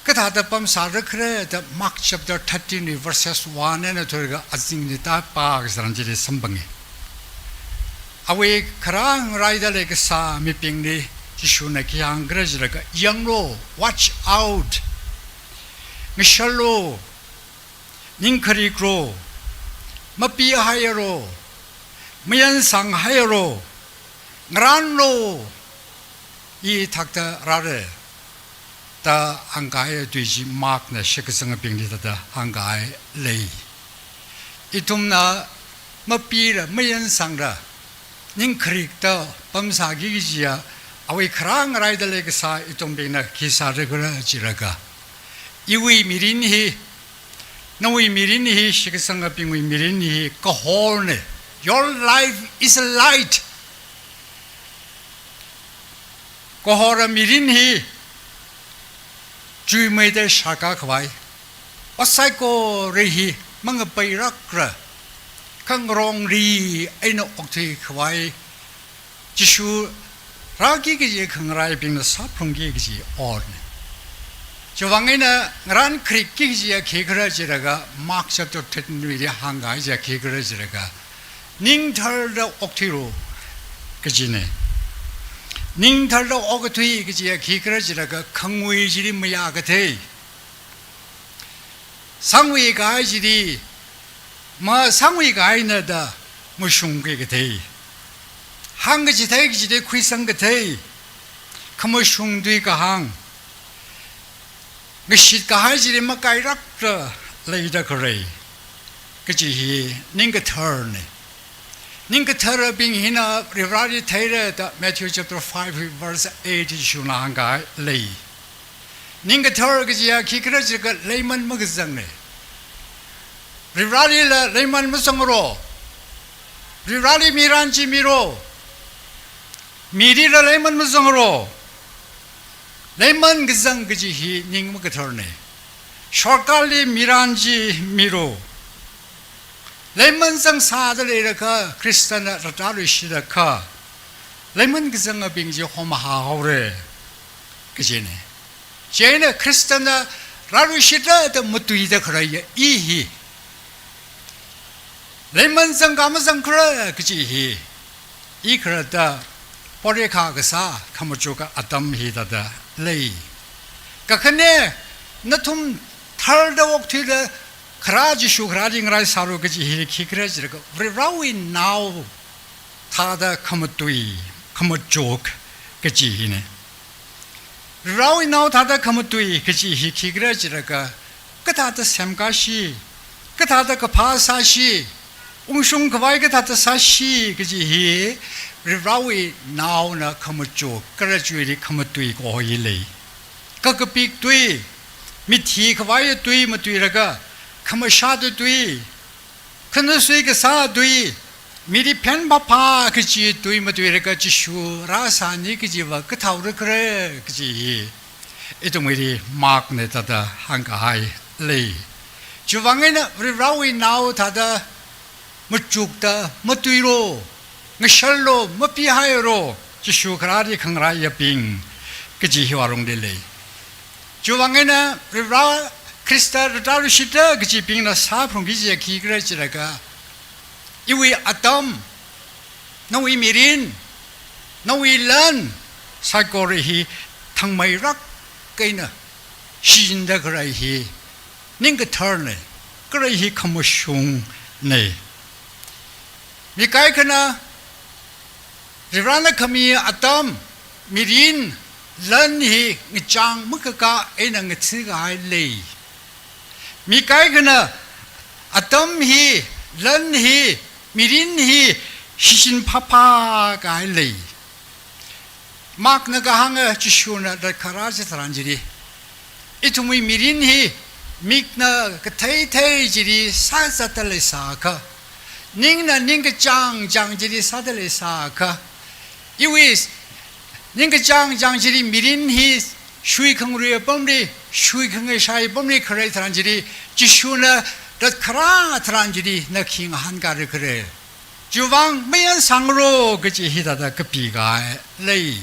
kathāda pamsāra khala da Mark chapter thirteen wui verses one eina thuilaga azingli tāpā kasā tharan chili samphanga. Awui kharā ngaraida leikasā mibingli Jishuna khi hāngkhala jilaga, yanglu, watch out, ngashallu, ningkhariklu, mapihairalu, mayansanghairalu, ngaranlu, i ithāda rāra da hāngkahai tui chi Markna shitkasangabingli thāda hāngkahai lei. Ithumna mapila, mayansangra, ningkharikta pamsāki kajiya, awui kharā ngaraida leikasā ithumbingna khi sāra khala jilaga, iwui mirin hi, nawui mirin hi, shitkasangabingwui mirin hi kahorna. Your life is a light. Kahora mirin hi chuimeida shākā khavai, ot saikora hi mangapairakra, khangarongli eina okthui khavai, Jishu rāki kaji khangaraibingna sāphalungki kaji otna. Chiwui vang eina ngaran kharikki kajiya khikhala jilaga, Mark chapter thirteen wui hāngkahai chiya khikhala jilaga, ningtharda okthuilu kajina. Ningtharda okathui kajiya khikhala jilaga, khangui chili mayā kathei, Sangwui kahai chili, masangwui kahaina da mashungkhui kathei. Hāngkachithei kachithei khuisang kathei. Khamashung tui kahāng. Ngashit kahai chili makairakta leida khalei. Kaji hi ning katharna. Ning katharabing hina Varivarali theira da Matthew chapter five verse eight Jishuna hāngkahai lei. Ning kathar kajiya khikhala jilaga leiman makazangna. Varivaralila leiman mazangro. Varivarali mirin chi miro. Milila leiman mazangro. Leiman kazang kaji hi ning makatharna. Sorkarli mirin chi miro. Leiman zangsāda leilakha, Khristana rātaluishilakha, leiman kazangabing chi homahā haora kajina. Chieina Khristana rāluishita da matuida khaleiya i hi, leiman zangka mazangkhala kaji hi, i khalatta porikha kasā khamachuk atam hi thāda lei. Kakhane, nathum tharda okthuida kharā Jishu kharāli ngaraisālu kaji hi khikhala jilaga, Varivarawui nao thāda khamatui, khamachuk kaji hina. Varivarawui nao thāda khamatui kaji hi khikhala jilaga, kathāda semkashi, kathāda kaphā sāshi, ungshung khavai kathāda sāshi kaji hi, Varivarawui naona khamachuk, kala chiwuili khamatui kaho hi lei. Kakapik tui, mithi khavai tui matuilaga, khamashā tui, khanasui kasā tui, mili phen phāphā kaji tui matuilaga Jishu rāsāni kajiva kathāora khala kaji hi, ithumwuili Markna thāda hāngkahai lei. Chiwuivang eina Varivarawui nao thāda machukta matuilo, ngashallo, mapihailo, Jishu kharāli khangaraiyabing kaji hiwui alungli lei. Chiwuivang eina Varivara Khrista rātaluishita kajibingna sāphalungki kaji khikhala jilaga, iwui atam, nawui mirin, nawui lan, saikora hi thangmeirak eina shichinda khalei hi ning katharna, kala hi khamashungna. Mi kaikhana, Varivarana khami atam, mirin, lan hi ngachang makakā eina ngathakahai lei. Mi kaikhana, atam hi, lan hi, mirin hi shichin phāphākahai lei. Markna kahānga Jishuna rākharā chitharan chili, ithumwui mirin hi mikna katheithei chili sāzatda leisākha, ningna ningkachāng chāng chili sāda leisākha, iwui ningkachāng chāng chili mirin hi shuikhangarui apamli, shuikhangaishai apamli khalei tharan chili, Jishuna rākharā tharan chili na khi ngahānkāra khala. Chiwuivang mayansanglu kaji hithāda kapikahai lei.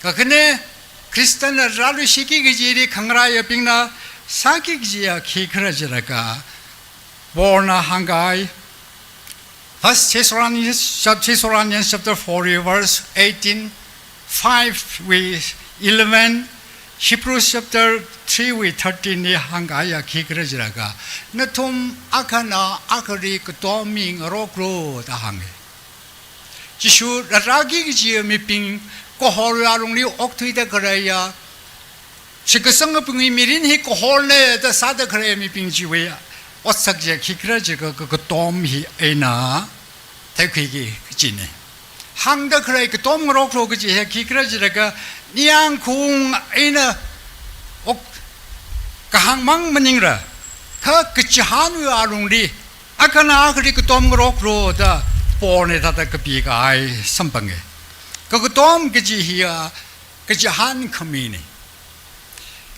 Kakhane, Khristana rāluishiki kajili khangaraiyabingna sāki kajiya khikhala jilaga, Paulna hāngkahai, First Thessalonians, Thessalonians chapter four verse eighteen, five wui eleven, Hebrews chapter three wui thirteen li hāngkahaiya khikhala jilaga, nathum akhana akhali katom mingaroklu da hānga. Jishu rārāki kajiya mibing kahorwui alungli okthuida khaleiya, shitkasangabingwui mirin hi kaholna da sāda khalei mibing chiwui otsak chi khikhala jilaga, ka, katom hi eina theikhuiki kajina. Hāngda khalei katom ngaroklu kaji hi khikhala jilaga, ningyāng khaung eina ok kahāng mang maningla, kha kachihānwui alungli akhana akhali katom ngaroklu da Paulna thāda kapikahai samphanga. Kakatom kaji hiya kachihān khamina.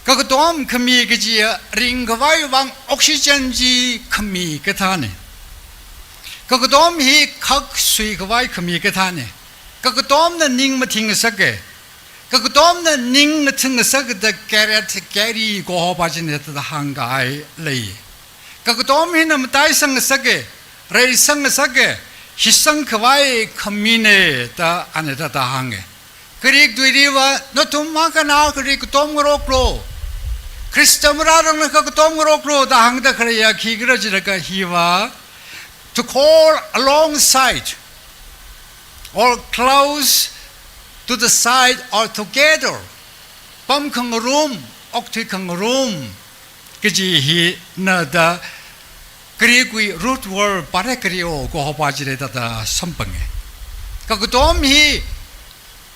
Kakatom khami kajiya ringkhavai vang oxygen chi khami kathāna. Kakatom hi khak suikhavai khami kathāna. Kakatomna ning mathingngasaka. Kakatomna ning mathingngasakda karet kari kaho pā china da hāngkahai lei. Kakatom hina mataisang ngasaka, reisang ngasaka, shitsang khavai khamina da ana thāda hānga. Greek tuiliva, nathum akhana akhali katom ngaroklu, Khrista marārangna kakatom ngaroklu da hāngda khaleiya khikhala jilaga hiva, to call alongside or close to the side or together. Pamkhangarum, okthuikhangarum kaji hina da Greek wui root word parakrio kaho pa chili thāda samphanga. Kakatom hi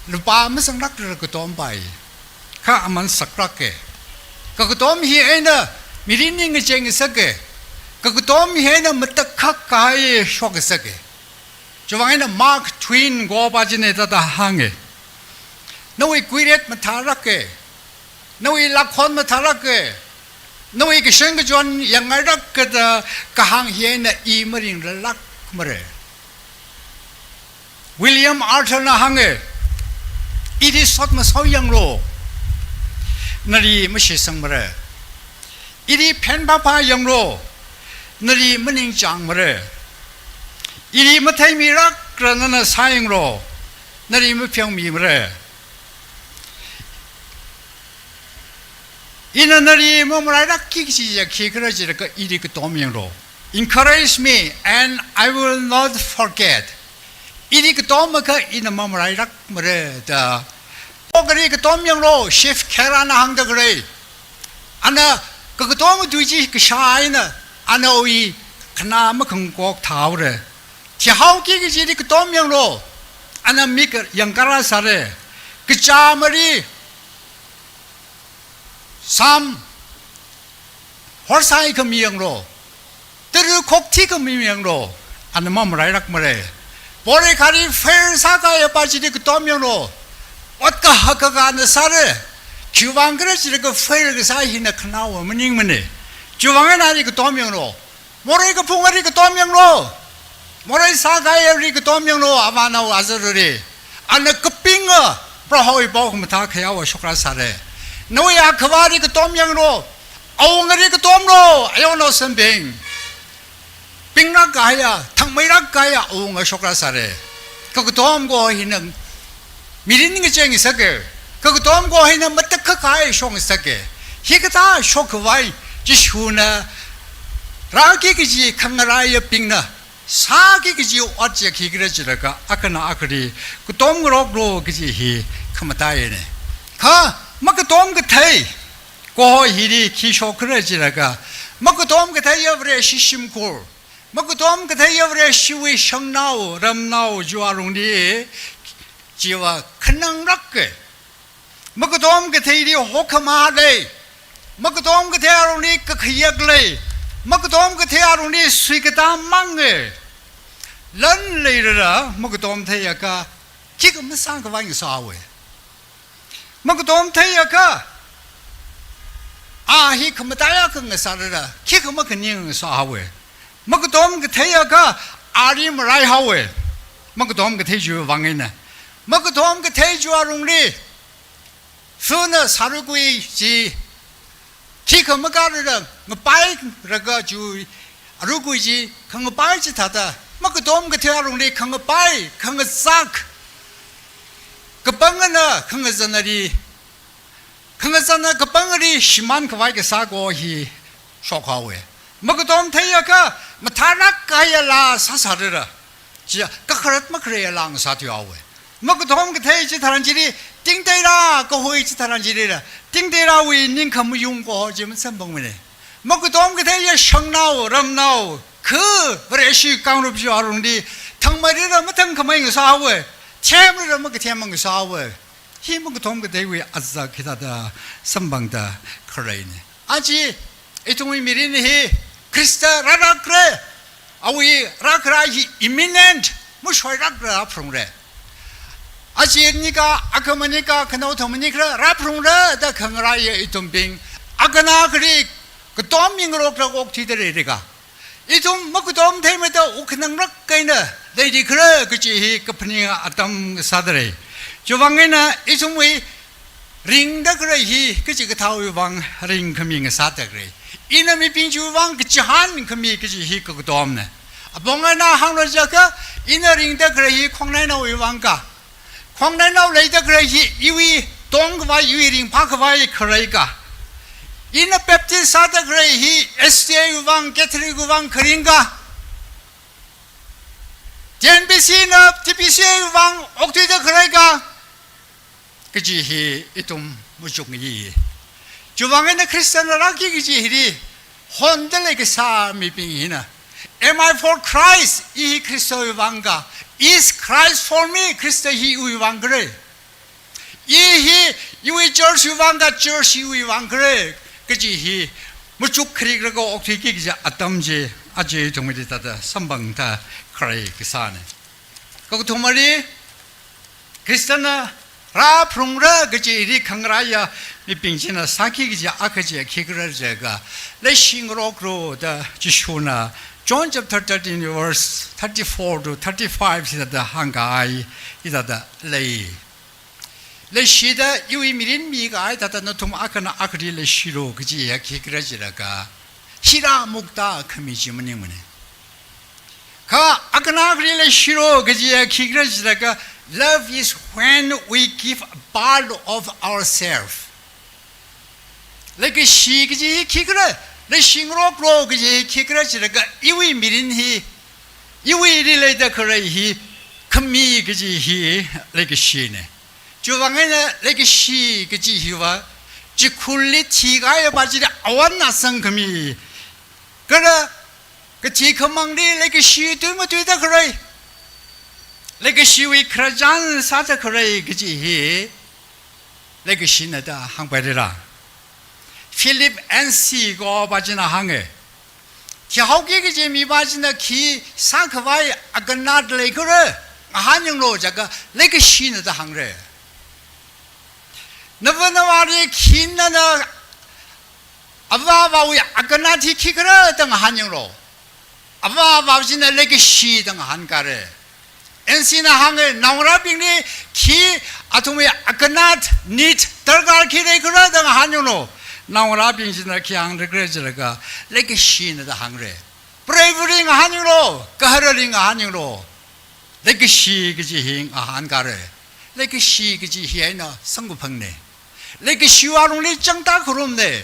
lupā mazanglākla katompai. Kha aman saklāka. Kakatom hi eina mirin ningkachāng ngasaka. Kakatom hi eina matakhak kahai shokngasaka. Chiwuivang eina Mark Twain kaho pa china thāda hānga. Nawui kuiret mathālāka. Nawui lākhon mathālāka. Nawui kashankachon yangngailāka da kahāng hi eina i maringlalākmara. William Arthur na hānga, ili sot masao yanglu, nali mashitsangmara. Ili phenphāphā yanglu, nali maningchāngmara. Ili matheimilākla nana sāyanglu, nali mapheomimara. Ina nali mamalailākki kajiya khikhala jilaga ili katom yanglu. Encourage me and I will not forget. Ili katom akha ina mamalailākmara da. Okali katom yanglu, Chief Kara na hāngda khalei. Ana kakatom tui chi kashā eina, ana awui khanā makhangkok thaora. Thihaoki kajili katom yanglu, ana mik yangkara sāra. Kachāmali, sam horsai khami yanglu, tara khokthi khami yanglu, ana mamalailākmara. Porikhali fail sākahaiya pa chili katom yanglu, ot kahak kahak ana sāra. Khiwuivang khala jilaga fail kasā hina khanaowa maningmana. Chiwuivang eina ali katom yanglu. Morei kaphungali katom yanglu. Morei sākahaili katom yanglu, avanao azarli. Ana kapinga, Prohowui pao khamathā khayaowa shokra sāra. Nawui akhavāli katom yanglu. Awungali katomlu, ayonao sambing. Pinglāk kahaiya, thangmeilāk kahaiya awunga shokra sāra. Kakatom kaho hina mirin ningkachāng ngasaka. Kakatom kaho hina matakhak kahai shokngasaka. Hikathā shokkhavai Jishuna rāki kaji khangareibingna sāki kaji ot chi khikhala jilaga akhana akhali katom ngaroklu kaji hi khamataiyana. Kha makatom kathei kaho hili khi shokkhala jilaga, makatom katheiya Vareshi shimkhur, makatom katheiya Vareshiwui shangnao ramnao chiwui alungli chiva khananglāka. Makatom katheili hokhama lei. Makatom kathei alungli kakhayak lei. Makatom kathei alungli suikatā manga. Lan leilala makatom theiakha khikha masākhavai ngasāhaowa. Makatom theiakha, a hi khamataiya akha ngasālala khikha makhaning ngasāhaowa. Makatom katheiakha, ali maraihaowa. Makatom kathei chiwuivang eina. Makatom kathei chiwui alungli, funa sārukui chi, khikha makalala ngapai raka chiwui arukui chi khangapai chithāda, makatom kathei alungli khangapai, khangazak, kapangana khangazanali, khangazana kapangali shimānkhavai kasā kaho hi shokhaowa. Makatom theiakha, mathālāk kahaiya laa sāsālala, chiya kakhalat makhaleiya laa ngasāthuihaowa. Makatom kathei chitharan chili, tingteira kahui chitharan chilila, tingteirawui ningkhamayung kaho chi masamphangmana. Makatom katheiya shangnao ramnao, kha Vareshi kangrup chiwui alungli, thangmeilala mathangkhamei ngasāhaowa, themlala makathem ngasāhaowa. Hi makatom katheiwui azak hithāda samphangda khaleina. Aja, ithumwui mirin hi Khrista rālākra, awui rākharā hi imminent, mashoilākla rāphalungra. Aja nika, akhama nika, khanao thang manikhala rāphalungra da khangareiya ithumbing, akhana akhali katom mingarokla okthuida leilakha, ithum makatom theimada wuk khananglāk eina leili khala kaji hi kaphaninga atam sāda lei. Chiwuivang eina ithumwui ringda khalei hi kachikathāwui vang ringkhami ngasāda lei. Ina mibing chiwui vang kachihān khami kaji hi kakatomna. Apong eina hānglu jiakha, ina ringda khalei hi khongnainaowui vang ka. Khongnainao leida khalei hi iwui tongkhavai, iwui ringphākhavai khalei ka. Ina Baptist sāda khalei hi S D A wui vang, Catholic wui vang kharing ka? T N B C na T B C A wui vang okthuida khalei ka? Kaji hi ithum machukngai. Chiwuivang eina Christian rāki kaji hili honda leikasā mibing hina, "Am I for Christ? I hi Khristawui vang ka? Is Christ for me? Khrista hi iwui vang khala? I hi iwui church wui vang ka, church iwui vang khala?" kaji hi machuk kharikraka okthuiki kaji atam chi aja ithumli thāda samphangda khalei kasāna. Kakathumali, Christian na rāphalungra kaji hili khangarāya mibing china sāki kaji akha chi khikhala jiakha, "Leishingaroklu" da Jishuna John chapter thirteen verse thirty-four to thirty-five sāda hāngkahai hithāda lei. "Leishida iwui mirin mikahai thāda nathum akhana akhali leishilu" kaji hi khikhala jilaga, hila mukta khami chi maningmana. Kha akhana akhali leishilu kaji hi khikhala jilaga, love is when we give a part of ourselves. Leikashi kaji hi khikhala, leishingaroklu kaji hi khikhala jilaga, iwui mirin hi, iwuili leida khalei hi khami kaji hi leikashina. Chiwuivang eina leikashi kaji hiva, chikhurli thikahaiya pa chili awon asang khami, kala kathi khamangli leikashi tui matuida khalei, leikashiwui khararchan sāda khalei kaji hi leikashina da hāngpailala. Philip Yancey kaho pa china hānga, thihaoki kaji mi pa china khi sākhavai akhanat leikhala ngahānyanglu jiakha, leikashina da hāngra. Nava navāli khi nana avā avāwui akhanat hi khikhala da ngahānyanglu. Avā avā china leikashi da ngahānkara. Yancey na hānga, naongarābingli khi athumwui akhanat, need, darkar khi leikhala da ngahānyanglu. Naongarābing china khi hāngra jilaga, leikashina da hāngra. Bravery ngahānyanglu, gaharali ngahānyanglu. Leikashi kaji hi ngahānkara. Leikashi kaji hi eina samkaphangna. Leikashiwui alungli changda kharumna.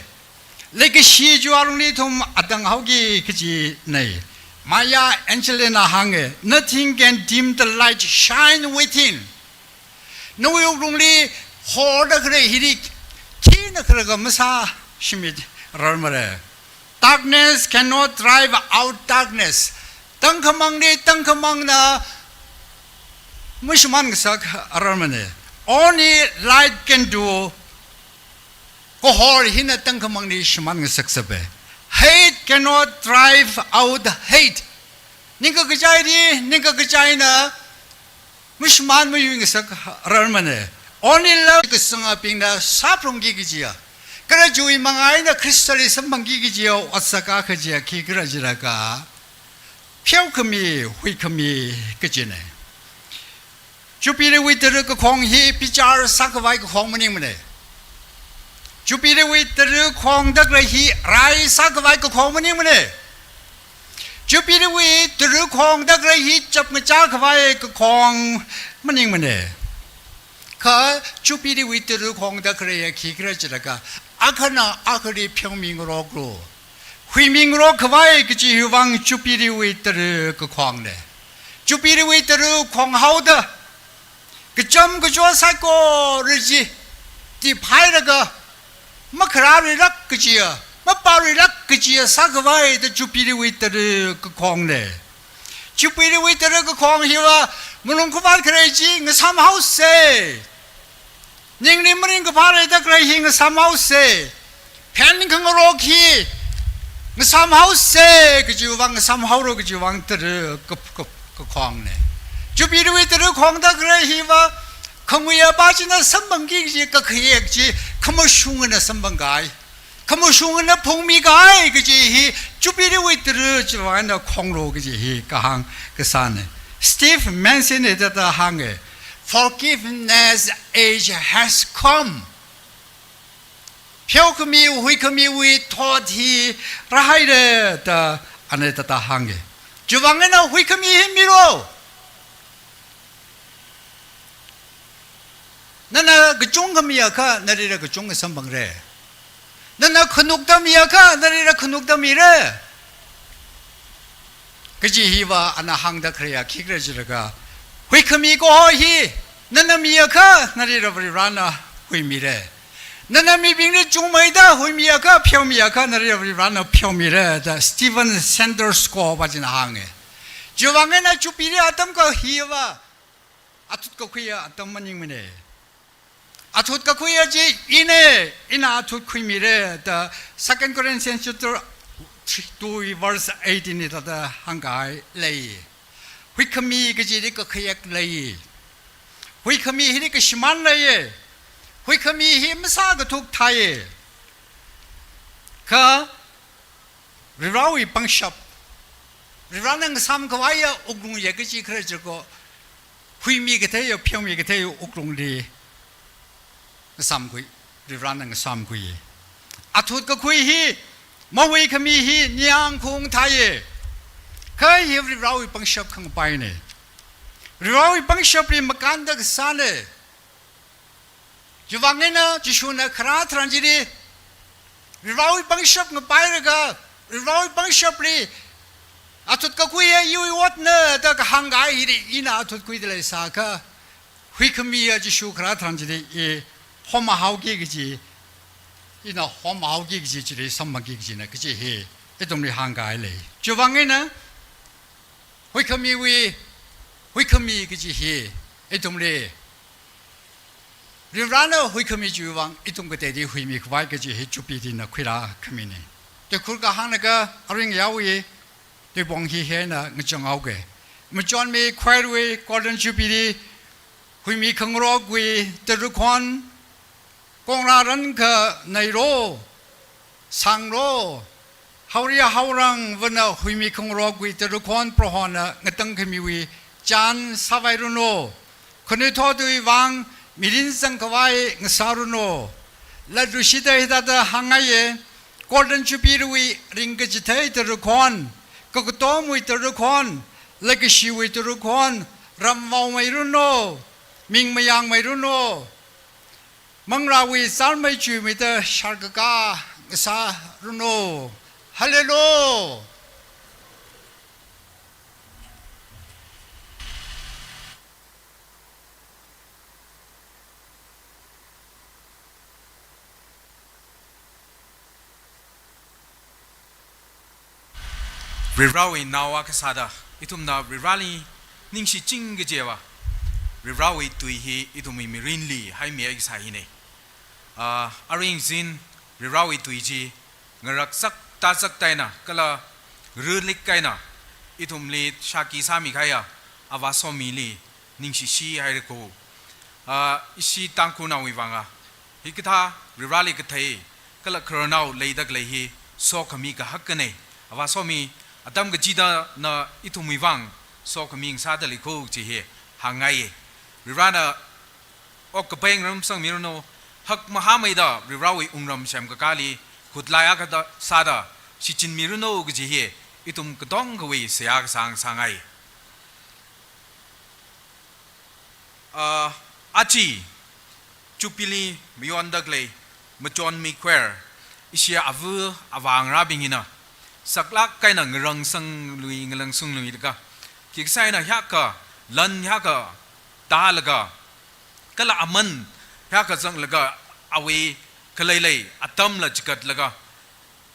Leikashi chiwui alungli ithum atang haoki kajina. Maya Angelou na hānga, "Nothing can dim the light shine within." Nawui wuklungli horda khalei hili khina khalaga masāshimit rarmara. Darkness cannot drive out darkness. Tangkhamangli tangkhamangna mashimān ngasak rarmana. Only light can do. Kahor hina tangkhamangli shimān ngasak sāpa. Hate cannot drive out hate. Ningkakachaili ningkakachaina mashimān mayui ngasak rarmana. Only love kasangabingna sāphalungki kajiya, kala chiwui manga eina Khristali samphangki kajiya otsak akha chiya khikhala jilaga, pheokhami, huikhami kajina. Jubilee wui tara kakhong hi bichar sākhavai kakhong maningmana. Jubilee wui tara khongda khalei hi rai sākhavai kakhong maningmana. Jubilee wui tara khongda khalei hi chapngachā khavai kakhong maningmana. Kha Jubilee wui tara khongda khalei hi khikhala jilaga, akhana akhali pheomingaroklu, huimingarok khavai kaji hiwui vang Jubilee wui tara kakhongna. Jubilee wui tara khonghaoda kacham kachao saikora chi tiphailaga, makharārilāk kajiya, mapārilāk kajiya sākhavai da Jubilee wui tara kakhongna. Jubilee wui tara kakhong hiva malungkhavāt khalei chi ngasāmhaosa. Ningli maringkaphā leida khalei hi ngasāmhaosa. Phen khangarok hi ngasāmhaosa kajiwui vang, ngasāmhaolu kajiwui vang tara ka, ka, kakhongna. Jubilee wui tara khongda khalei hiva khanguiya pa china samphangki kaji kakhayek chi khamashungana samphangkahai. Khamashungana phungmikahai kaji hi Jubilee wui tara chiwui vang eina khonglu kaji hi kahāng kasāna. Steve Mason na hithāda hānga, "Forgiveness age has come." Pheokhami, huikhamiwui thot hi rāhaira da ana hithāda hānga. Chiwuivang eina huikhami hi milu. Nana kachungkha miakha, nalila kachungkha samphangra. Nana khanukta miakha, narira khanukta mira. Kaji hiva ana hāngda khaleiya khikhala jilaga, huikhami kaho hi nana miakha, narira Varivarana huimira. Nana mibingli chungmeida huimiakha, pheomiakha, narira Varivarana pheomira, da Steven Sanders kahopa china hānga. Chiwuivang eina Jubilee atam kahiva athut kakhuiya atam maningmana. Athut kakhuiya chi ina, ina athut khuimira, da Second Corinthians chapter two verse eighteen li thāda hāngkahai lei. Huikhami kajili kakhayak lei. Huikhami hili kashimān leiya. Huikhami hi masākathuk thāya. Kha Varivarawui pangshap, Varivarana ngasāmkhavaiya wuklung ya kaji khala jilaga, huimi katheiya, pheomi katheiya wuklungli ngasāmkhui, Varivarana ngasāmkhui. Athut kakhui hi, mahuikhami hi ningyāng khaung thāya. Kha hi Varivarawui pangshap khangapaina. Varivarawui pangshapli makānda kasāna. Chiwuivang eina Jishuna kharā tharan chili, Varivarawui pangshap ngapailaga, Varivarawui pangshapli athut kakhuiya iwui otna da kahāngkahai hili ina athut khuida leisākha, huikhamiya Jishu kharā tharan chili i homhaoki kaji, ina homhaoki kaji chili samphangki kajina kaji hi ithumli hāngkahai lei. Chiwuivang eina huikhamiwui, huikhami kaji hi ithumli, Varivarana huikhami chiwuivang ithum kateili huimikhavai kaji hi Jubilee na khuirākhamina. Tuikhur kahānglaga aring yawi, tuipong hi hina ngachang haoga. Machonmi choir wui Golden Jubilee, huimi khangarokwui tarakhon, kongra rankha nairo, sangro, haori haorang vana huimi khangarokwui tarakhon Prohona ngatangkhamiwui chān sāvairanu. Khanuithotwui vang mirin zangkhavai ngasāranu. Latluishida hithāda hāngngaiya, Golden Jubilee wui ringkachithei tarakhon, kakatomwui tarakhon, leikashiwui tarakhon, ramvaomeiranu, ming mayangmeiranu. Manglāwui zalmei chuimeida sharkaka ngasāranu. Hallelujah! Varivarawui nao akha sāda, ithumna Varivarali ningshiching kajiva, Varivarawui tui hi ithumwui mirinli haimi akha sā hina. Ah, aring zin Varivarawui tui chi ngaraksak tāsak eina, kala rulik eina, ithumli shākhi sāmikahaiya Avā Somili ningshishi haira ko. Ah, ishi Tangkhulnaowui vanga, hikathā Varivarali kathei, kala khararnao leida khalei hi sokhami kahak akhanei. Avā Somi, atam kachida na ithumwui vang sokhami ngasāda lei ko kaji hi hāngngaiya. Varivarana okkapai ngarumsangmiranu, hakmahāmeida Varivarawui wungram semkakāli khutlai akha sāda shichinmiranu kaji hi ithum katongawui seihā kasā ngasāngai. Ah, aja Jubilee mayonda khalei machonmi choir, ishi ava avā ngarābing hina saklāk eina ngaransanglui, ngaransanglui laga, khi kasā eina hiyākha lan hiyākha tālaga, kala aman hiyākha zanglaga, awui khaleilei atamla chigatlaga,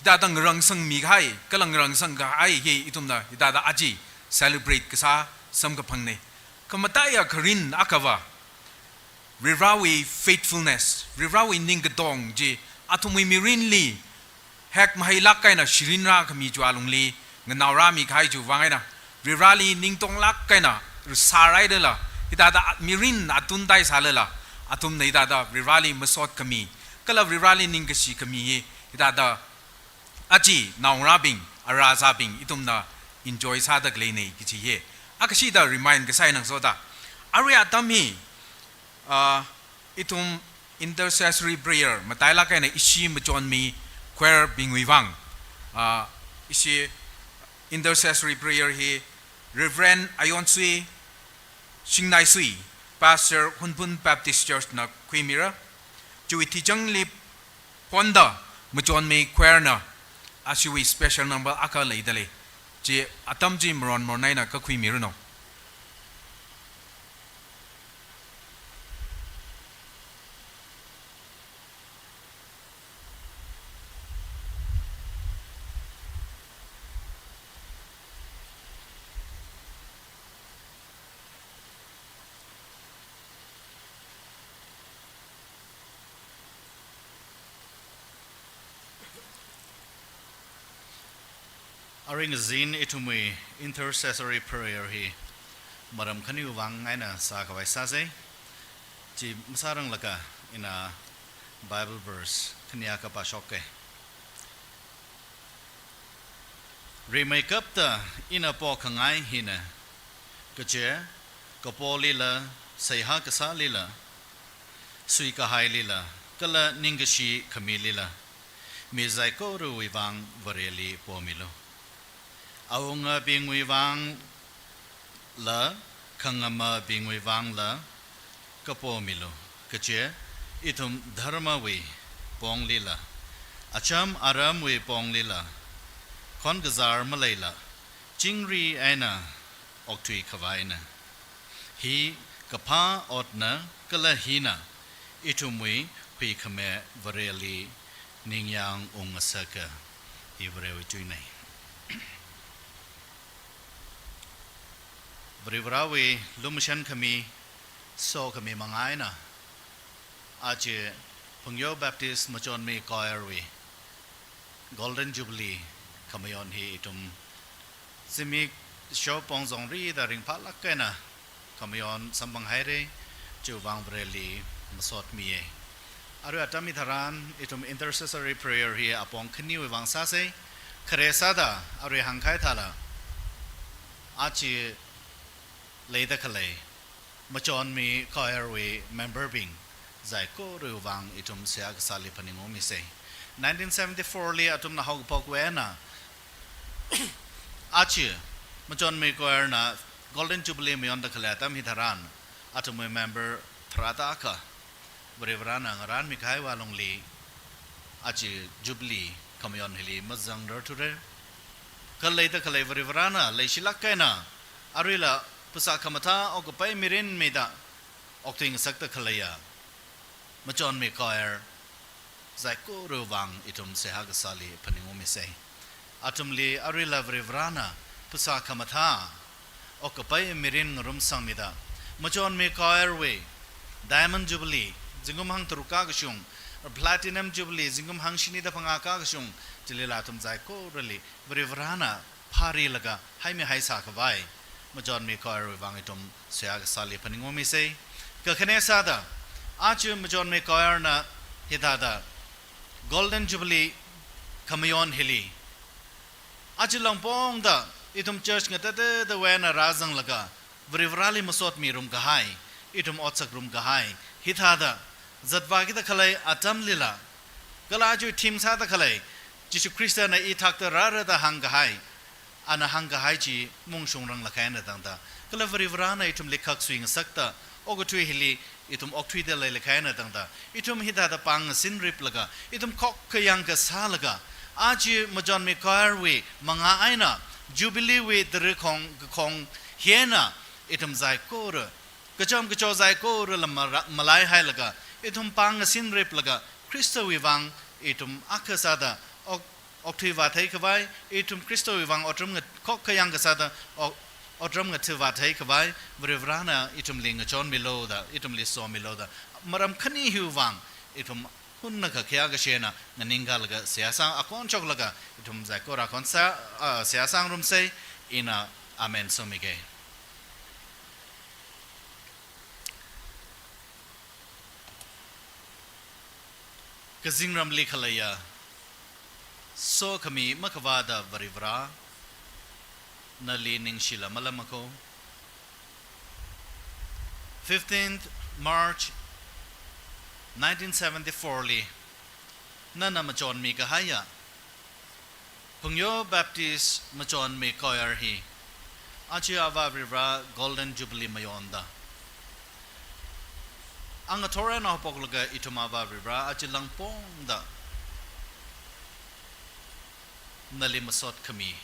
hithāda ngarangsangmikahai, kala ngarangsangkahai hi ithumna hithāda aja celebrate kasā samkaphangna. Khamataiya kharin akhava, Varivarawui faithfulness, Varivarawui ningkatong chi athumwui mirinli hakmahailāk eina shirinrākhami chiwui alungli nganaorāmikahai chiwuivang eina, Varivarali ningtonglāk eina sāraidala, hithāda mirin atun tāi sālala, athumna hithāda Varivarali masotkhami, kala Varivarali ningkashi khami hi hithāda aja naongarābing, arāzābing, ithumna enjoy sāda khaleinei kaji hi akashida remind kasā eina ngasoda. Arui atam hi, ah, ithum intercessory prayer matailāk eina ishi machonmi choir bingwui vang, ah, ishi intercessory prayer hi Reverend Ayonsui Shingnaisui, Pastor Hunphun Baptist Church na khuimira. Chiwui thichangli phonda Machonmi choir na ashiwui special number akha leidalei. Chi atam chi maron maron eina kakhuimiranu. Aring zin ithumwui intercessory prayer hi maram khaniwui vang eina sākhavai sāsei. Chi masāranglaga ina Bible verse khani akha pāshokke. Rimeikapta ina pokhangai hina, kaje, kapolila, seihā kasālila, suikahailila, kala ningkashi khamilila, mi saikorawui vang Vareli pomilu. Awungabingwui vang la, khangamabingwui vang la, kapomilu, kaje, ithum dharmawui ponglila, acham aramwui ponglila, khonkazar maleila, chingri eina okthui khavaina. Hi kaphā otna kala hina ithumwui huikhame Vareli ningyāng ungngasaka. Hi Varewui tuinei. Varivarāwui lumashan khami, sokhami manga eina, aja Phungyo Baptist Machonmi Choir wui Golden Jubilee khamayon hi ithum zimik shopong zongri da ringphālāk eina khamayon samphanghaira, chiwui vang Vareli masotmiya. Arui atam hitharan ithum intercessory prayer hi apong khaniwui vang sāsei, khare sāda arui hāngkahai thāla, aja leida khalei Machonmi Choir wui member bing saikorawui vang ithum seihā kasāli phaningungmisei. Nineteen seventy-four li athumna haokaphok eina, aja Machonmi Choir na Golden Jubilee mayonda khalei atam hitharan, athumwui member tharāda akha Varivarāna ngarānmi kahaiwui lungli aja Jubilee khamayon hili mazangrarthura. Kha leida khalei Varivarāna leishilāk eina, aruila phasā khamathā okkapai mirin mida okthuingasakta khaleiya Machonmi Choir saikorawui vang ithum seihā kasāli phaningungmisei. Athumli aruila Varivarāna phasā khamathā okkapai mirin ngarumsangmida, Machonmi Choir wui Diamond Jubilee zingkum hangtharuk kakashung, Platinum Jubilee zingkum hangshinida phangā kakashung, chilila athum saikorali Varivarāna phārilaga haimihaisā khavai Machonmi Choir wui vang ithum seihā kasāli phaningungmisei. Kakhane sāda, aja Machonmi Choir na hithāda Golden Jubilee khamayon hili, aja langpongda ithum church ngatatatawui eina rāzanglaga Varivarāli masotmirum kahai, ithum otsak ngarumkahai, hithāda zatvākida khalei atamlila, kala aja theme sāda khalei, Jishu Khristana ithākta rāra da hāngkahai, ana hāngkahai chi maungshungranglakha eina tangda, kala Varivarāna ithumli khaksuingasakta okathui hili ithum okthuida leilakha eina tangda, ithum hithāda pāng ngasinriplaga, ithum khokkha yangkasālaga, aja Machonmi Choir wui manga eina Jubilee wui tarakhong kakhong hi eina ithum saikora, kachom kacho saikorala mara-, malaihailaga, ithum pāng ngasinriplaga, Khristawui vang ithum akha sāda ok-, okthui vāthei khavai, ithum Khristawui vang otram ngat-, khokkha yangkasāda ok-, otram ngatha vāthei khavai, Varivarāna ithumli ngachonmilu da, ithumli somilu da, maram khani hiwui vang ithum hunna kakhayā kashena nganingkalaga seihā sāng, akon shoklaga ithum saikora khon sā, ah, seihā sāngarumsei, ina amen somige. Kazingramli khaleiya sokhami makhavāda Varivarā, nali ningshila malamako. Fifteenth March nineteen seventy-four li nana machonmi kahaiya Phungyo Baptist Machonmi Choir hi aja Avā Varivarā Golden Jubilee mayonda, angathor eina haophoklaga ithum Avā Varivarā aja langpongda nali masot khami,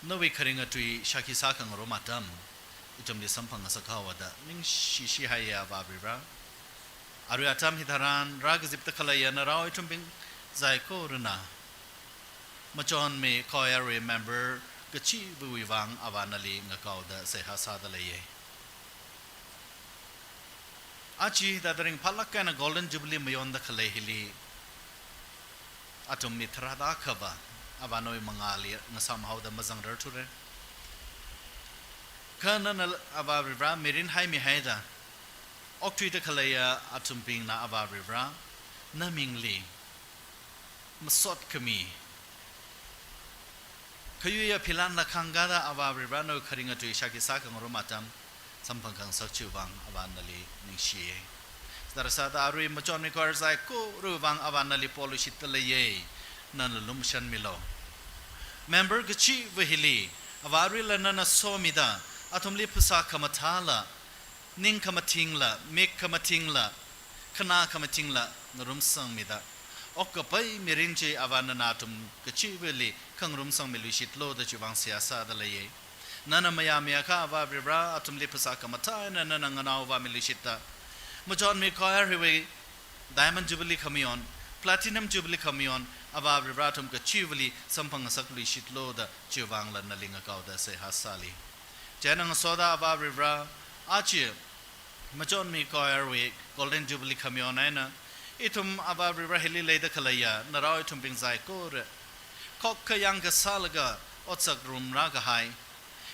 nawui kharinga tui shākhi sākhangarum atam, ithumli samphang ngasakhaowa da ningshi shihaiya Avā Varivara. Arui atam hitharan rākazipda khaleiya narao ithumbing saikorana, machonmi choir wui member kachiva̱wui vang Avā nali ngakaoda seihā sāda leiya. Aja hithāda ringphālāk eina Golden Jubilee mayonda khalei hili, athum mi tharāda akhava Avā nawui mangāli ngasāmhaoda mazangrarthura. Kha nana Avā Varivara mirin haimihaida okthuida khaleiya athumbingna Avā Varivara, na mingli masot khami, khayuiya philanla khangkāda Avā Varivara nawui kharinga tui shākhi sākhangarum atam, samphang khangasak chiwui vang Avā nali ningshiya. Chithāda sāda arui machonmi choir saikorawui vang Avā nali poluishitda leiya, nana lumashanmilu. Member kachiva̱ hili Avā aruila nana somida, athumli phasā khamathāla, ning khamathingla, mik khamathingla, khanā khamathingla ngarumsangmida, okkapai mirin chi Avā nana athum kachiva̱li khangarumsangmiluishitlu da chiwui vang seihā sāda leiya. Nana mayāmi akha Avā Varivara athumli phasā khamathā eina nana nganaovāmiluishitda, machonmi choir hiwui Diamond Jubilee khamayon, Platinum Jubilee khamayon, Avā Varivara athum kachiva̱li samphang ngasakluishitlu da chiwui vangla nali ngakaoda seihā sāli. Chieina ngasoda Avā Varivara, aja machonmi choir wui Golden Jubilee khamayon eina, ithum Avā Varivara hili leida khaleiya narao ithumbing saikora, khokkha yangkasālaga otsak ngarumrākahai,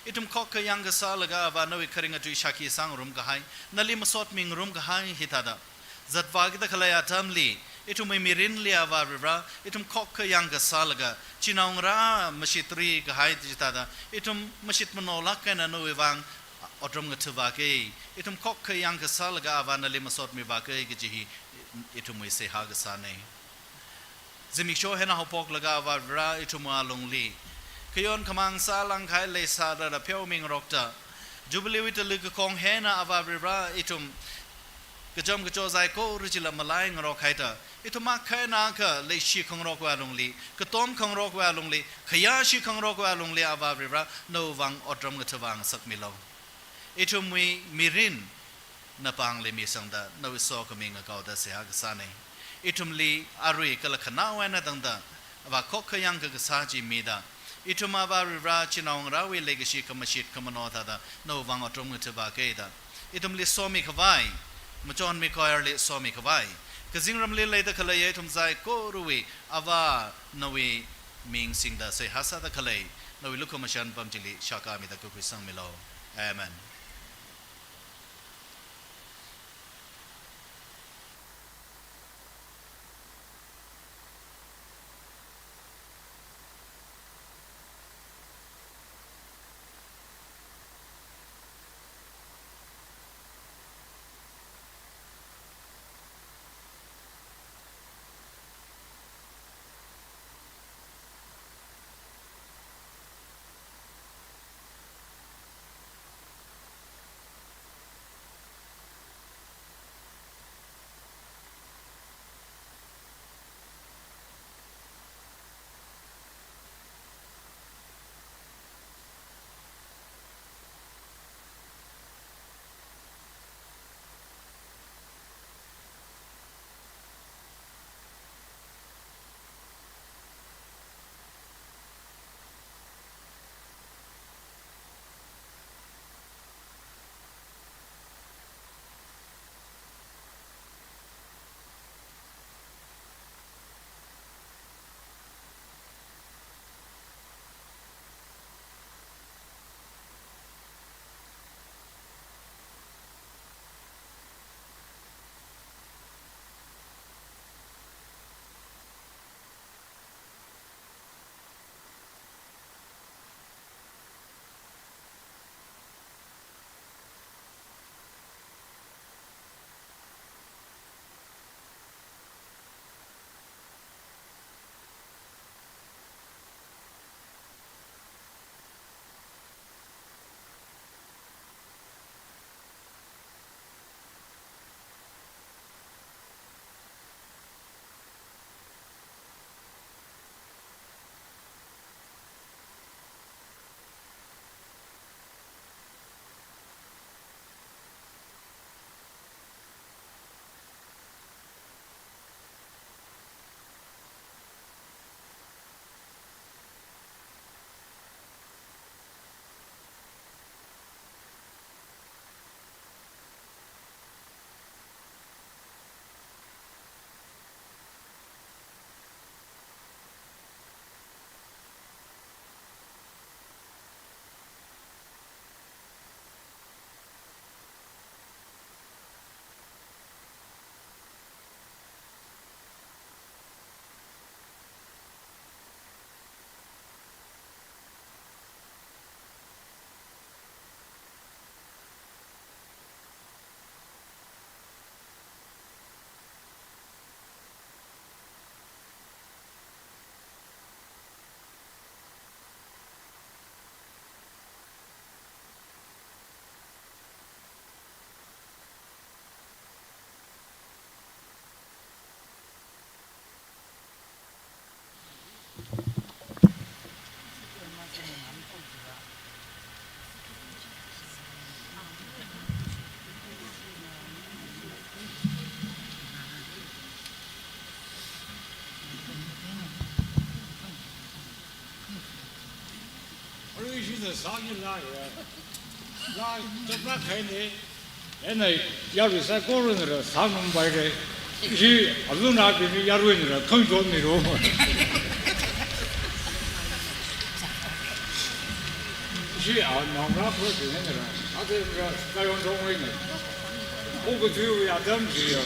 ithum khokkha yangkasālaga Avā nawui kharinga tui shākhi sāngarumkahai, nali masot mingarumkahai hithāda zatvākida khalei atamli, ithumwui mirinli Avā Varivara, ithum khokkha yangkasālaga, chinaongarā mashitri kahai chithāda, ithum mashit manolāk eina nawui vang otram ngathāvāka, ithum khokkha yangkasālaga Avā nali masot mivāka kaji hi ithumwui seihā kasāna. Zimiksho hina haophoklaga Avā Varivara ithumwui alungli khayon khamāng sālāngkahai leisāda pheomingarokta, Jubilee wui tali kakhong hina Avā Varivara ithum kacham kacho saikora chila malaingarok haida, ithum akha eina akha leishi khangarokwui alungli, katom khangarokwui alungli, khayāshi khangarokwui alungli Avā Varivara nawui vang otram ngathāvā ngasakmilu. Ithumwui mirin napāngli misangda nawui sokhami ngakaoda seihā kasāna. Ithumli arui kala khanao eina tangda Avā khokkha yangkakasā chi mida, ithum Avā Varivara chinaongarāwui leikashi khamashit khamano thāda nawui vang otram ngathāvāka da ithumli somikhavai, machonmi choir li somikhavai, kazingramli leida khaleiya ithum saikorawui Avā nawui ming singda seihā sāda khalei, nawui lukhamashan pam chili shākāmida kakhuisangmilu. Amen. Sāki laa ya. Laa chapra khaini. Ena yarui saikorana ra sāngarum paira. Ishi alunabingli yaruina ra khangachon mira. Ishi anaongarā protein na ra, ate ra kayon rong wui na. Okathuiwui atam chi ya.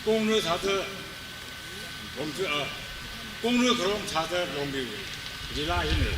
Kongra thāda, rong tu a, kongra kharong thāda rongbi. Jila hina.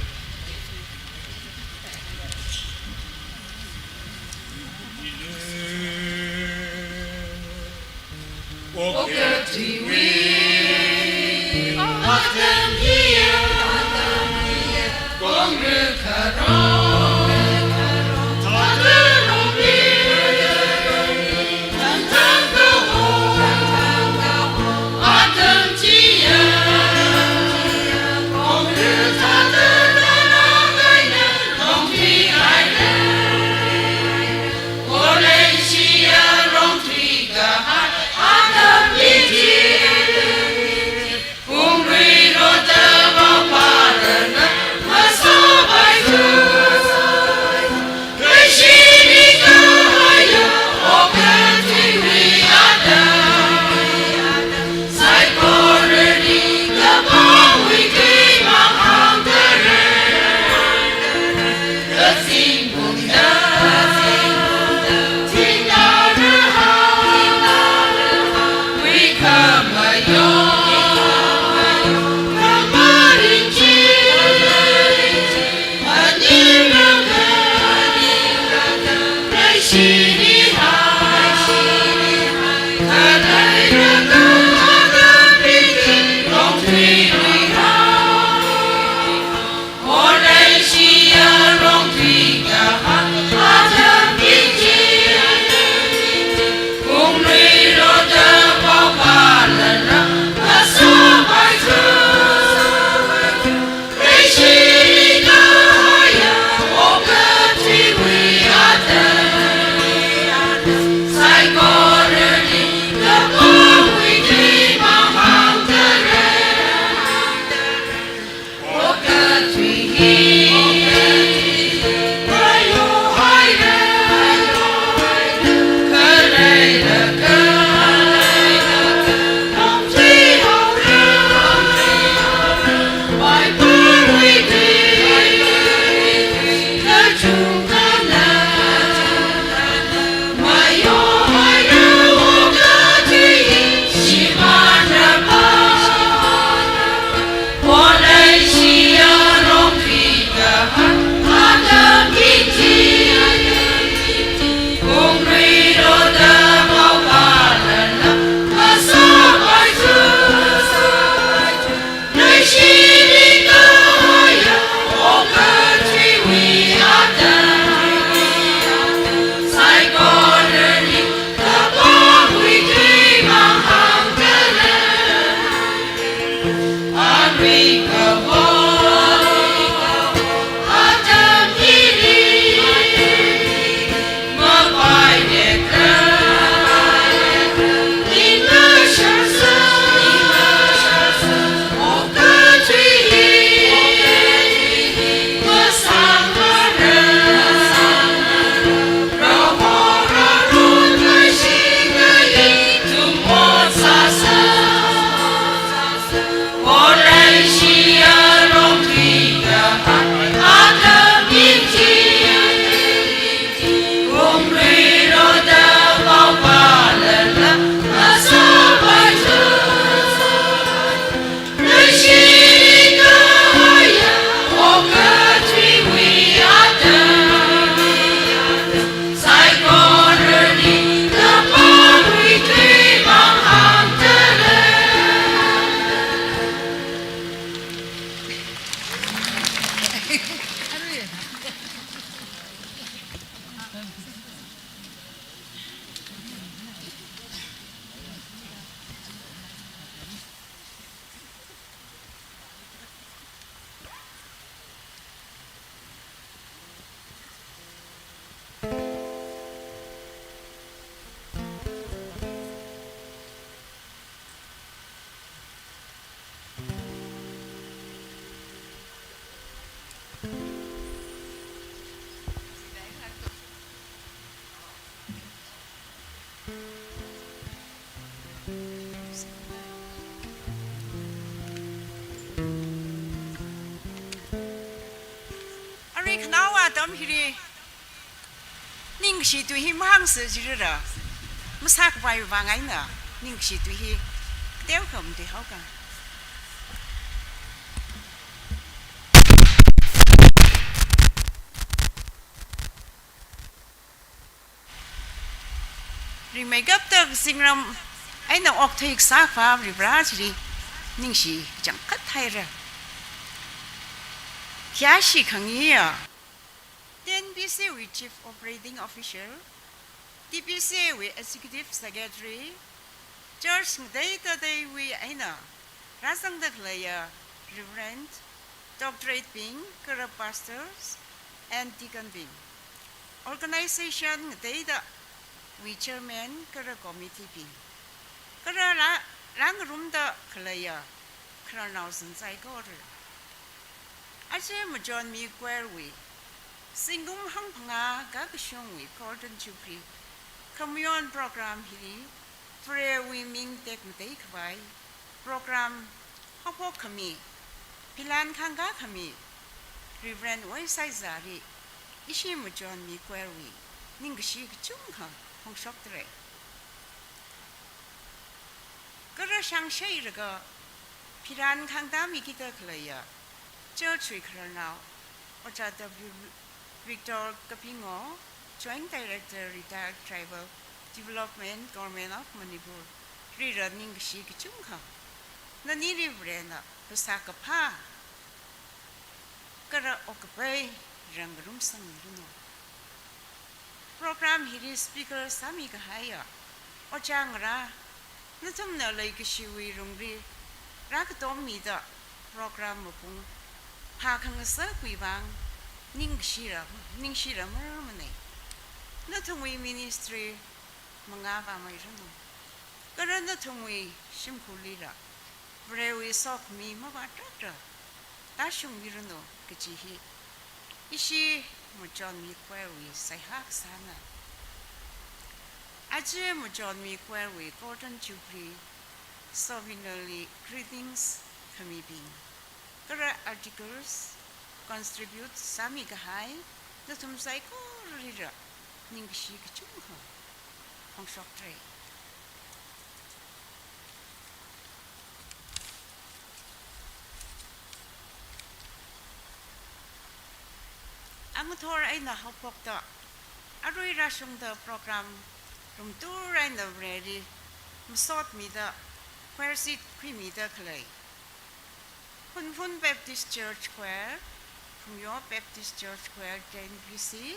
Arui khanaowa atam hili ningshi tui hi mahāngsa jirira, masākhavai vang eina ningshi tui hi teokha matuihaoka. Rimeikapta kazingram eina okthui kasā Akhava Varivara chili ningshi kachangkhat haira. Khayāshi khangayiya T N B C wui Chief Operating Officer, T B C wui Executive Secretary, Church ngatei ngateiwui eina rāzangda khaleiya Reverend, Doctorate bing, kala Pastors and Deacon bing, organization ngateidawui Chairman kala Committee bing, kala rā, rāngarumda khaleiya khararnaobing saikora. Aja Machonmi Choir wui zingkum hangphangā kakashungwui Golden Jubilee khamayon program hili Varewui ming tekmatei khavai program haophok khami, philan khangkā khami Reverend Waisai Zari, ishi Machonmi Choir wui ningkashi kachungkha phongshokdalei. Kala shangshailaga philan khangtāmikida khaleiya Church wui khararnao Ojā W Victor Kapingo, Joint Director, Retired Tribal Development, Government of Manipur, lila ningkashi kachungkha. Nanili Varena phasā kaphā kala okkapai rāngarumsangmiranu. Program hili speaker sāmikahaiya Ojā Ngara, nathumna leikashiwui lungli rākatommida program mapung phākhangasakwui vang ningshira, ningshira marmane. Nathumwui ministry mangā vāmeiranu. Kala nathumwui shimkhurlila Varewui sokhami mavātrakla tāshungmiranu kaji hi ishi Machonmi Choir wui seihā kasāna. Aja Machonmi Choir wui Golden Jubilee souvenirly greetings khamibing kala articles contribute sāmikahai nathum saikoralila ningkashi kachungkha phongshokdalei. Angathor eina haophokta, arui rāshungda program rumtur eina Vareli masotmida choir seat khuimida khalei Hunphun Baptist Church Choir, Phungyo Baptist Church Choir, T N B C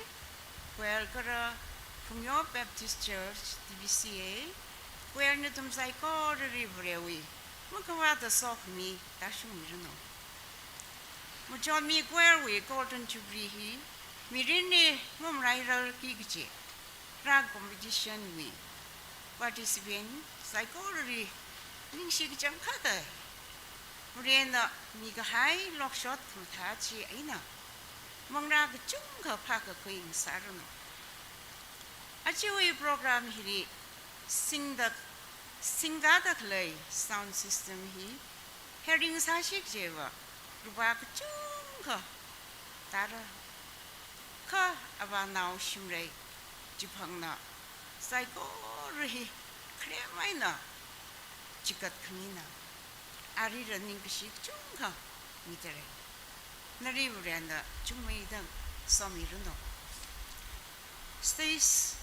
Choir kala Phungyo Baptist Church, T B C A Choir nathum saikorali Varewui makhavāta sokhami tāshungmiranu. Machonmi Choir wui Golden Jubilee hi mirinli mamalairarki kaji rā competition wui participant saikorali ningshi kachangkhatta Varena mikahai lokshot khamathā chi eina manglā kachungkha phākakhui ngasāranu. Ajawui program hili singda, singkāda khalei sound system hi hearing sāshik chiva lupā kachungkha tāra. Kha avānao shimlei chiphangna saikora hi kharem eina chikat khamina. Arila ningkashi kachungkha midalei. Nali Varena chungmeida somiranu. Stage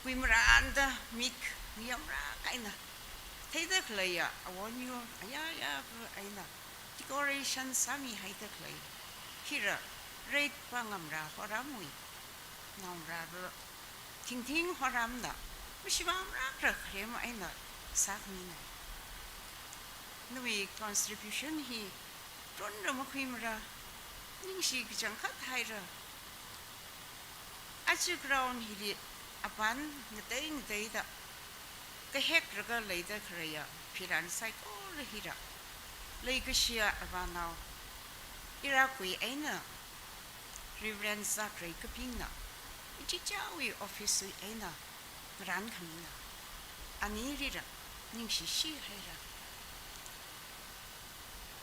khuimarānda mik ngayamrāk eina theida khaleiya awon yur ayāyā eina decoration sāmihaida khalei hila rate pangamla horamwui naongarāla thingthing horamna mashivāmrākla kharem eina sākhamina. Nawui contribution hi ronra makhuimara, ningshi kachangkhat haira. Aja ground hili apān ngatei ngateida kaheklaga leida khaleiya philan saikora hila leikashiya avānao Irakui eina Reverend Zakrei Kapingna ichichāwui office wui eina ngarānkhamina. Ani rira, ningshishi haira.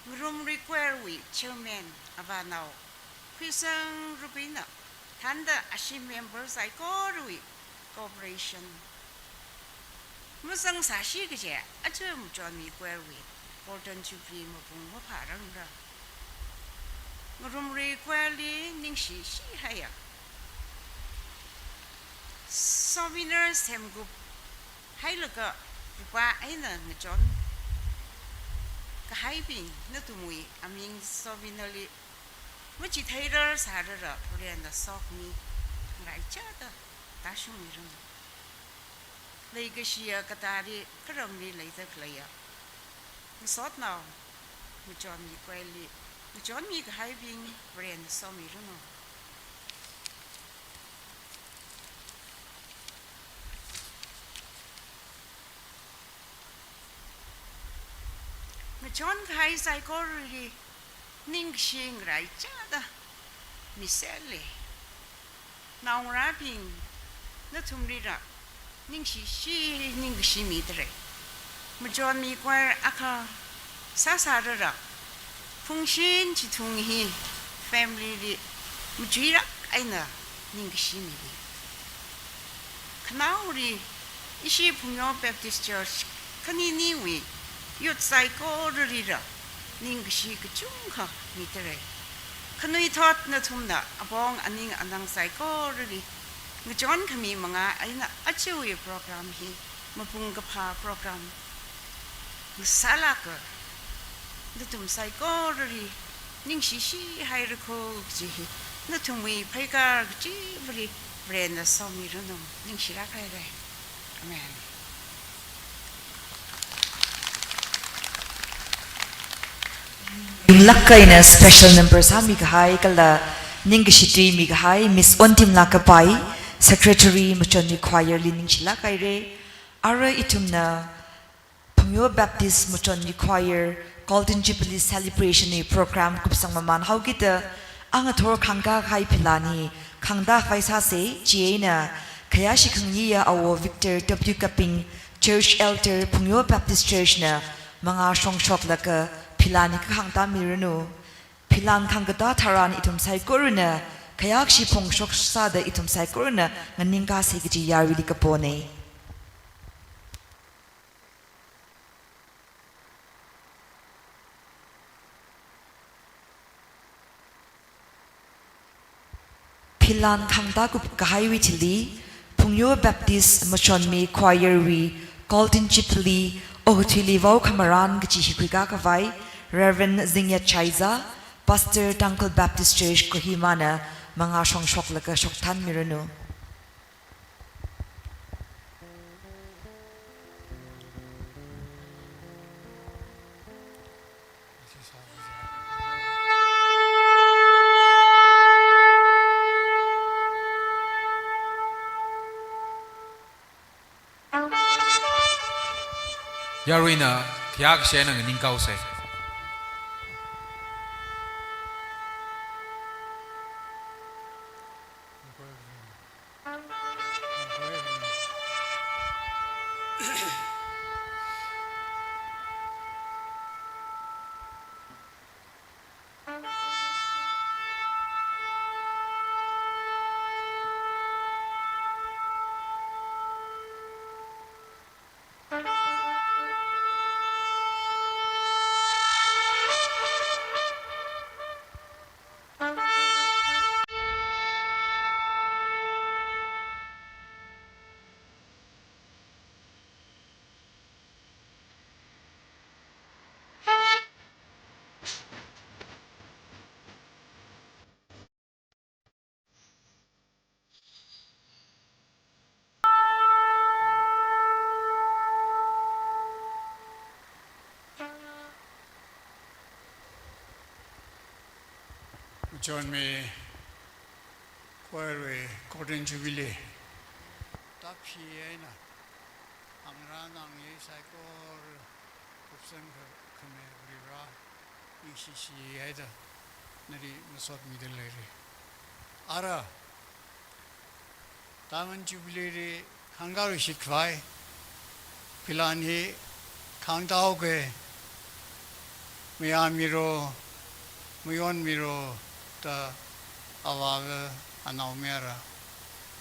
Ngarumri Choir wui Chairman Avanao Khuisang Rukuina, thānda ashi member saikorawui cooperation. Mazangsāshi kaje, aja Machonmi Choir wui Golden Jubilee mapung mapharangra. Ngarumri Choir li ningshishi haiya. Souvenir semkup hailaga, rupa eina ngachon kahaibing nathumwui aming souvenir li machitheirar sārara Varena somi ngaraichāda tāshungmiranu. Leikashiya katari karamli leida khaleiya ngasotnao Machonmi Choir li ngachonmi kahaibing Varena somiranu. Ngachon kahai saikorali ningshi ngaraichāda misāli. Naongarābing nathumlila ningshishi, ningshimidalei. Machonmi Choir akha sāsārara, Phungshin Chithung hi family li machuirak eina ningshimili. Khanaoli ishi Phungyo Baptist Church khaniniwui youth saikoralila ningshi kachungkha midalei. Khanuithot nathumna apong aning anang saikorali ngachon khami manga eina ajawui program hi mapung kaphā program ngasālaga, nathum saikorali ningshishi haira kho kaji hi nathumwui pheikar kachivali Varena somiranu. Ningshilāk haira. Amen. Lāk eina special number sāmi kahai kala ningkashi tui mikahai Miss Ontimlak Kapai, Secretary Machonmi Choir li ningshilāk haira. Ara ithumna Phungyo Baptist Machonmi Choir Golden Jubilee Celebration wui program kupsang mamān haokida, angathor khangkā kahai philan hi khangda khavai sāsa, chieina khayāshi khangayiya Awo Victor W Kaping, Church Elder, Phungyo Baptist Church na mangā shongshoklaga philan hi kakhangda miranu. Philan khangkatā tharan ithum saikorana khayākashi phongshok sāda ithum saikorana nganingkasa kaji yaruili kapona. Philan khangda kup kahaiwui thili, Phungyo Baptist Machonmi Choir wui Golden Jubilee okathuili vaokhamaran kaji hi khuikā khavai, Reverend Zingyat Chaiza, Pastor Tangkhul Baptist Church Kohima na mangā shongshoklaga shokthānmiranu. Yaruina khayākashi eina nganingkaosa. Machonmi Choir wui Golden Jubilee tāphi eina, angarā nganāyei saikora kupsang kha-, khami Varivara, ningshishi haida nali masotmida leira. Ara, Diamond Jubilee li khangkā rishit khavai, Philan hi khangtao ke, mayāmiro, mayonmiro da Avāva Anaomayara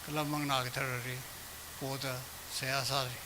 kala Manglā Katharali poda seihā sāli.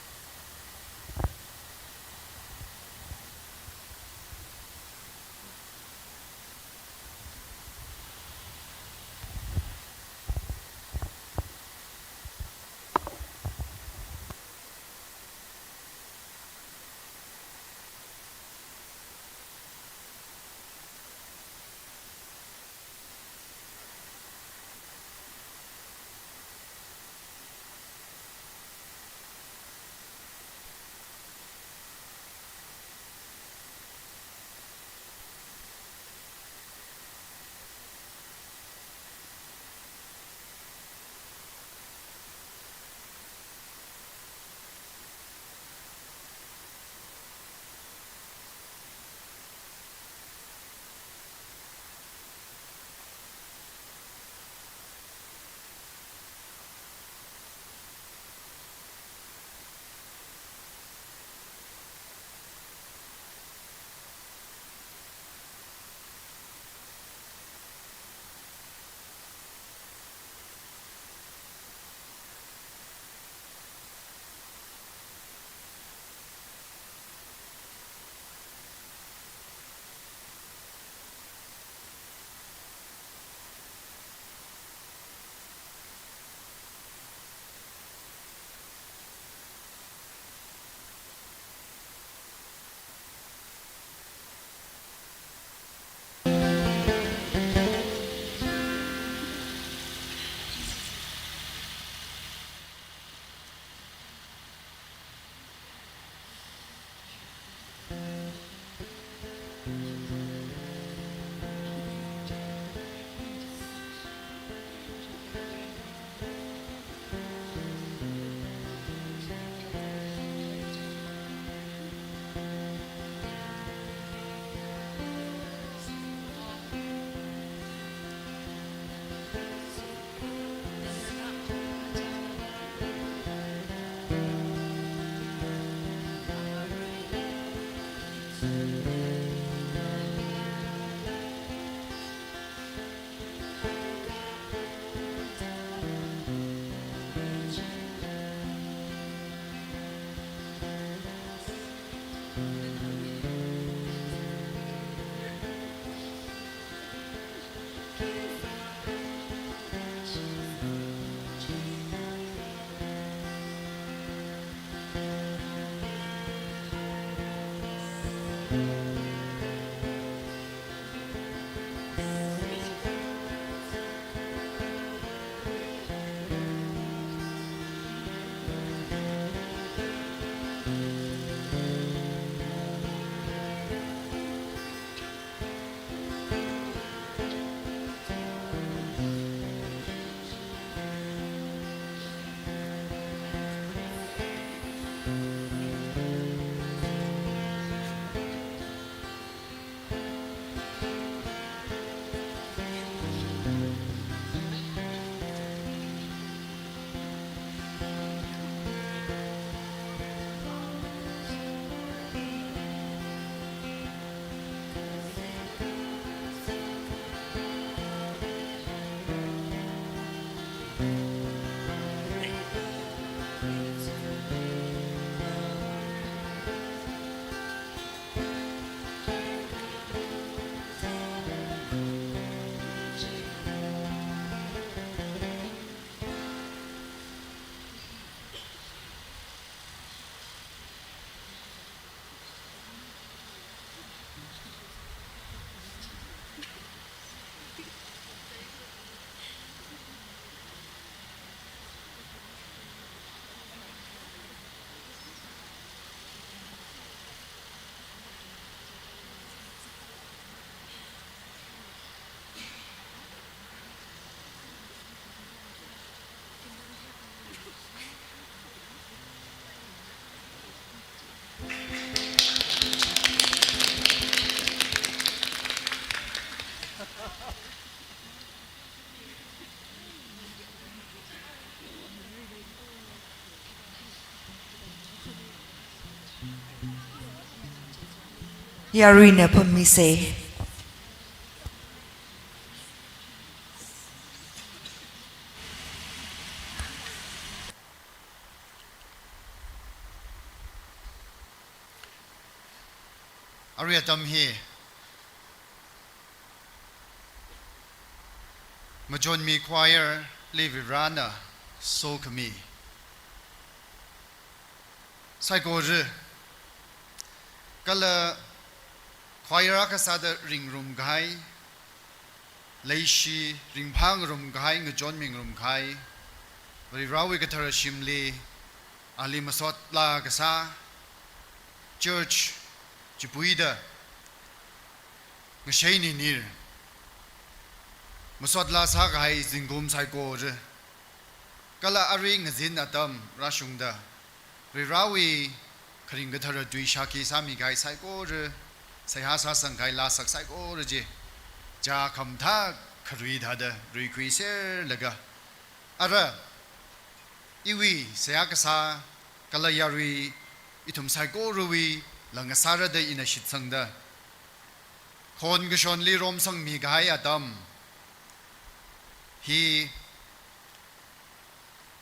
Yaruina pammisei. Arui atam hi Machonmi Choir li Varena sokhami saikora, kala choir akha sāda ringrumkahai, leishi ringphāngarumkahai, ngachonmingarumkahai, Varivarawui kathara shimli ali masot laa kasā, church chipuida ngashei ninir, masot laa sākahai zingkum saikora, kala arui ngazin atam rāshungda Varivarawui kharing kathara tui shākhi sāmikahai saikora, seihā sāsangkahai laa sak saikora chi, chā khamathā kharui thāda ruikhuiserlaga, ara iwui seihā kasā kala yarui ithum saikorawui langkasāra da ina shitsangda, khonkashonli romsangmikahai atam hi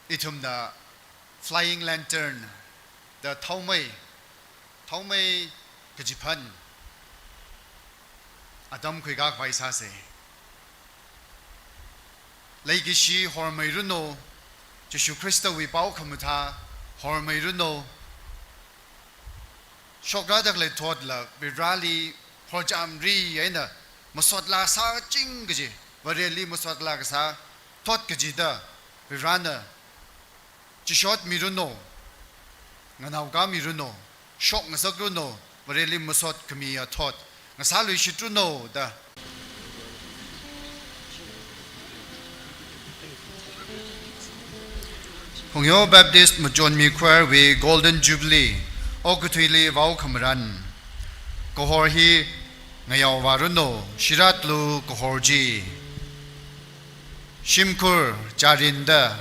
ithumna flying lantern da thaomei, thaomei kachiphan atam khuikakhavai sāsei. Leikashi hormeiranu, Jishu Khristawui pao khamathā hormeiranu, shokrada khalei thotla Varivarali horchamri eina masot laa sāching kaji, Vareli masot laa kasā thot kachida Varivarana chishotmiranu, nganāokamiranu, shokngasakranu, Vareli masot khamiya thot ngasāluishitranu da. Phungyo Baptist Machonmi Choir wui Golden Jubilee okathuili vao khamaran. Kahor hi ngayao vāranu, shiratlu kahor chi. Shimkhur chārinda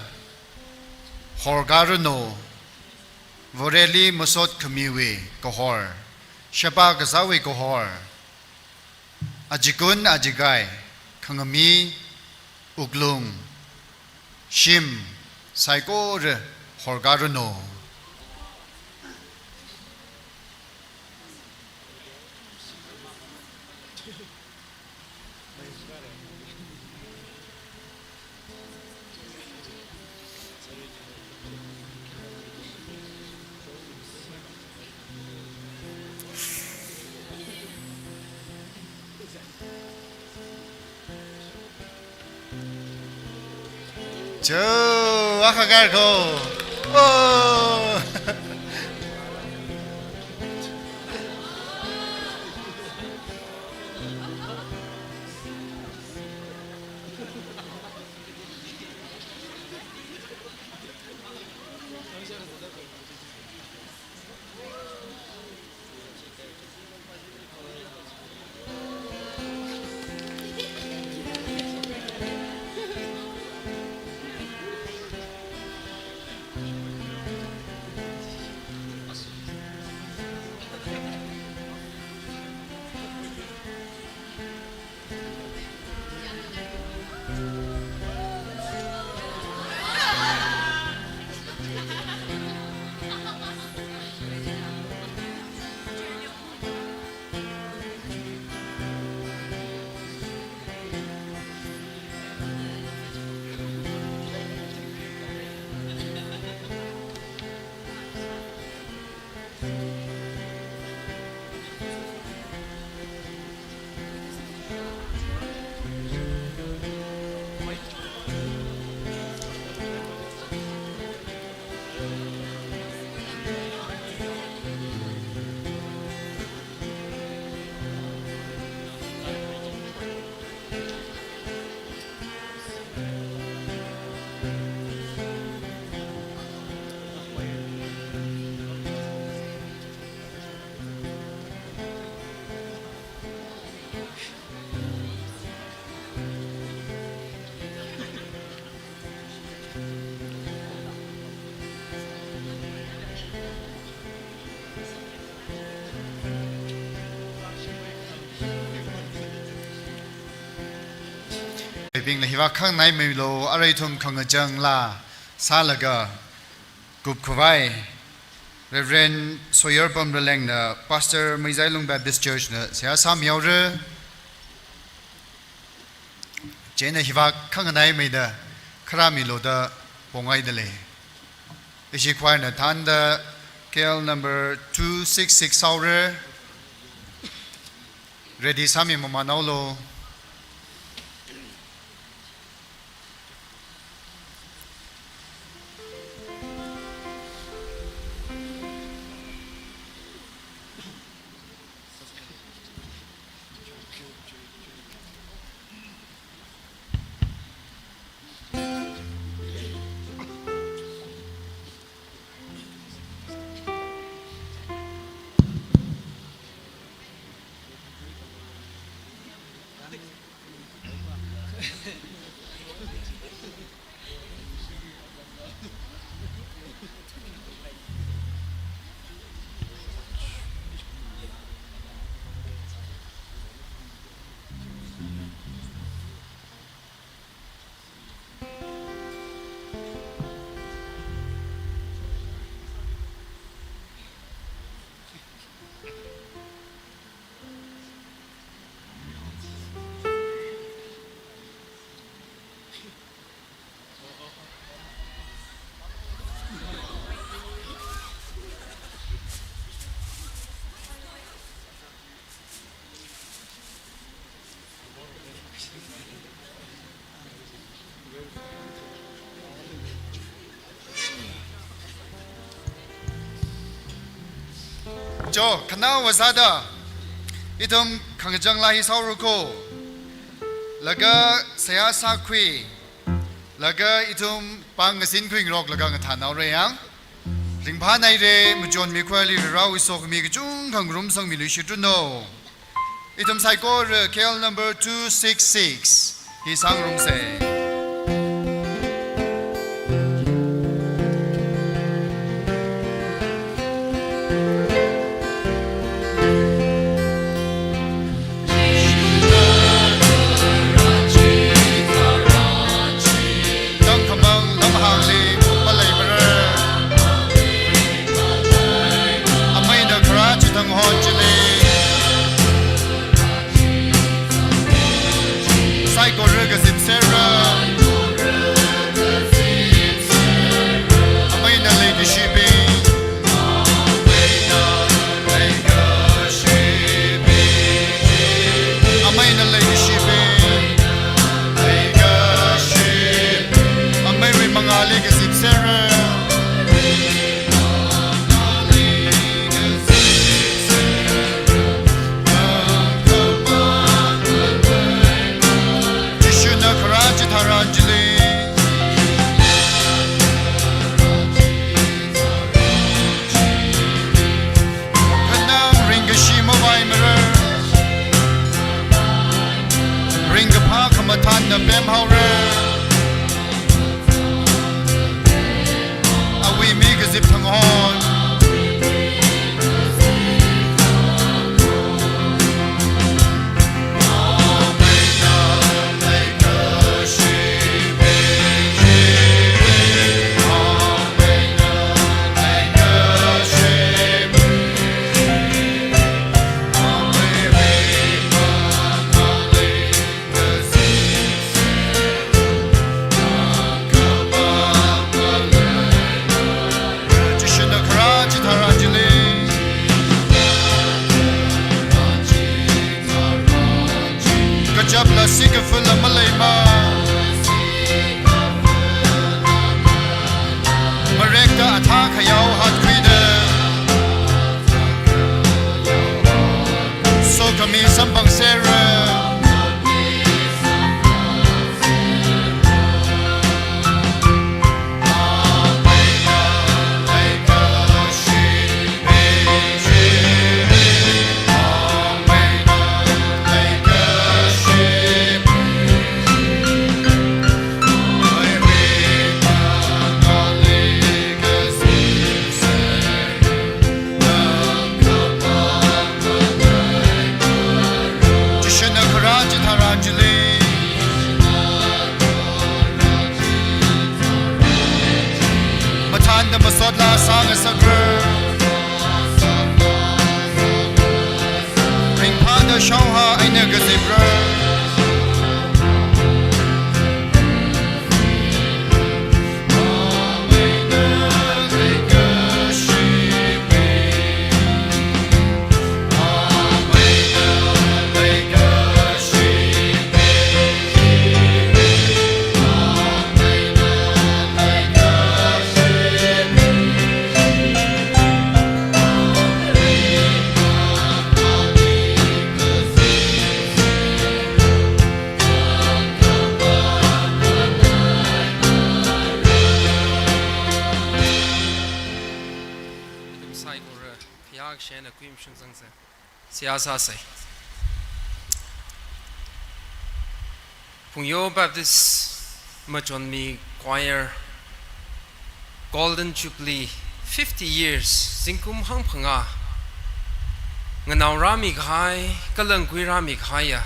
horkāranu, Vareli masot khamiwui kahor, sheba kazāwui kahor, achikun achikai, khangami, wuklung, shim saikora horkāranu. Cho, akha kārko. Oh. Bingla hi vākhanganai milo, arui ithum khangachang laa sālaga kupkhavai Reverend Sawyer Pamralengna Pastor Meizailung Baptist Church na seihā sāmihaora. Chieina hi vākhanganai meida kharā milo da pongaidalei. Ishi choir na thānda K L number two six six sāhaora. Ready sāmi mamān haolo. Cho, khanaowa sāda ithum khangachang laa hi sāhaora ko. Laga seihā sākhui, laga ithum pāng ngasin khuingarok laga ngathānhaora yang. Ringphānaira, machonmi khuili Varewui sokhami kachungkha ngarumsangmiluishitruno. Ithum saikora K L number two six six hi sāngarumsa. Tangkhamang lamhāngli maleimara. Ameina kharā chithang honchili. Saikora kazipserra. Shauha eina kazipra. Ithum saikora khayākashina kuimshung zangsa. Seihā sāsa. Phungyo Baptist Machonmi Choir Golden Jubilee fifty years, zingkum hangphangā. Nganao rāmi kahai, kalangkui rāmi kahaiya,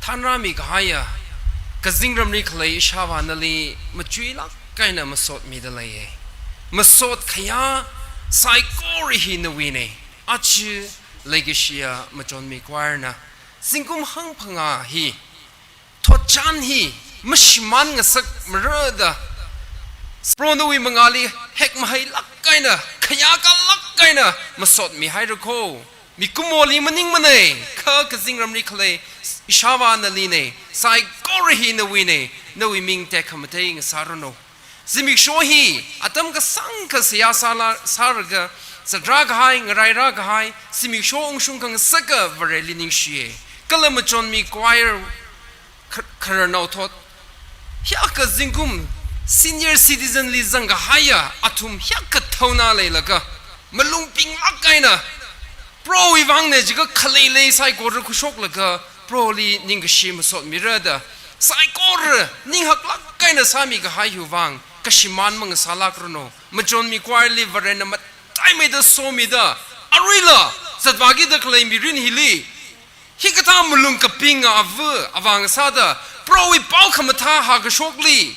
than rāmi kahaiya, kazingramli khalei ishāvā nali machuilāk eina masotmida leiya. Masot khayā saikora hi nawuina. Aja leikashiya Machonmi Choir na zingkum hangphangā hi, thotchan hi mashimān ngasakmara da, Proho nawui mangāli hekmahailāk eina, khayākalāk eina masotmihaira kho. Mikumoli maningmana, kha kazingramli khalei ishāvā nalina, saikora hi nawuina, nawui ming tekhamatei ngasāranu. Zimiksho hi atam kasāngkha seihā sāla, sālaga zatrā kahai, ngarai rā kahai, zimiksho ungshung khangasaka Vareli ningshiya. Kala Machonmi Choir kha-, khararnao thot hiyākha zingkum senior citizen li zangkahaiya athum hiyākha thaona leilaga, malung pinglāk eina, Prohowui vangna jiakha khaleilei saikora khuishoklaga, Proholi ningkashi masotmira da, saikora ninghaklāk eina sāmi kahai hiwui vang kashimān mangasālākranu. Machonmi Choir li Varena mataimeida somida, aruila zatvākida khalei mirin hili, hikathā malung kapinga ava, avā ngasāda, Prohowui pao khamathā hākashokli,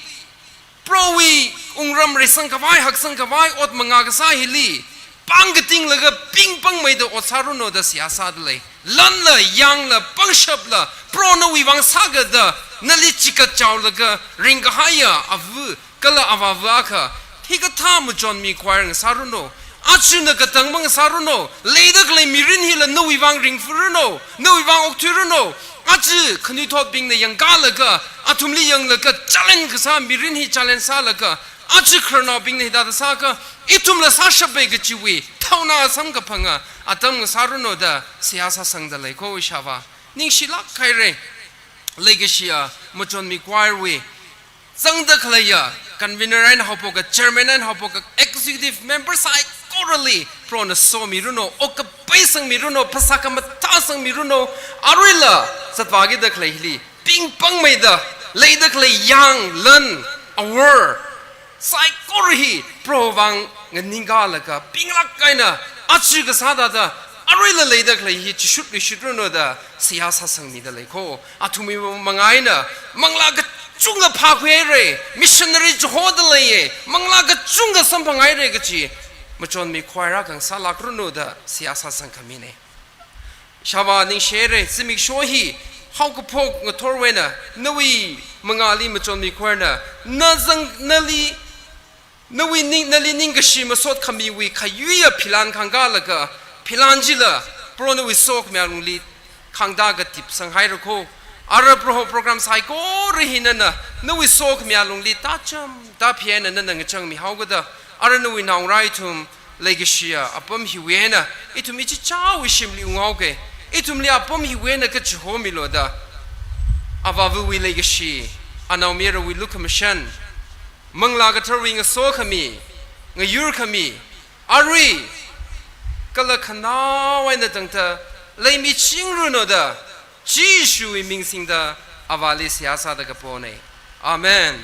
Prohowui wungram reisangkhavai, haksangkhavai ot mangā kasā hili, pāng katinglaga pingpangmeida ot sāranu da seihā sāda lei. Lanla, yangla, pangshapla, Proho nawui vang sāga da, nali chikatchaolaga ringkahaiya ava kala avāva akha, hikathā Machonmi Choir ngasāranu. Aja na katang mangasāranu, leida khalei mirin hila nawui vang ringfuranu, nawui vang okthuiranu. Aja khanuithotbingna yangkalaga, athumli yanglaga challenge kasā mirin hi challenge sālaga, aja khararnaobingna hithāda sākha, ithumla sāshappai kajiwui thaona samkaphanga atam ngasāranu da seihā sāsangda lei kho ishāvā. Ningshilāk haira. Leikashiya Machonmi Choir wui zangda khaleiya, convener eina haophoka, chairman eina haophoka, executive member saikorali Prohona somiranu, okkapai sangmiranu, phasā khamathā sangmiranu, aruila zatvākida khalei hili pingpangmeida, leida khalei yang, lan, awor saikora hi Proho vang nganingkalaga, pinglāk eina, aja kasā thāda, aruila leida khalei hi chishut luishutranu da seihā sāsangmida lei kho. Athumwui manga eina manglā kachungkha phākhuihaira, missionary chihoda leiya, manglā kachungkha samphanghaira kaji Machonmi Choir akha ngasālākranu da seihā sāsangkhamina. Ishāvā ningshihaira, zimiksho hi haokaphok ngathorwui eina, nawui mangāli Machonmi Choir na, na zang, nali, nawui ning, nali ningkashi masot khamiwui khayuiya philan khangkalaga, philan chila Proho nawui sokhami alungli khangda katipsanghaira kho. Ara Proho program saikora hi nana nawui sokhami alungli tācham tāphi eina nana ngachangmihaokada, ara nawui naongarā ithum leikashiya apam hiwui eina ithum ichichāwui shimli unghaoke. Ithumli apam hiwui eina kachihomilu da, avāvawui leikashi, anaomayarwui lukhamashan, Manglā Katharawui ngasokhami, ngayurkhami, arui kala khanao eina tangda leimichingranu da, Jishuwui ming singda Avāli seihā sāda kapona. Amen.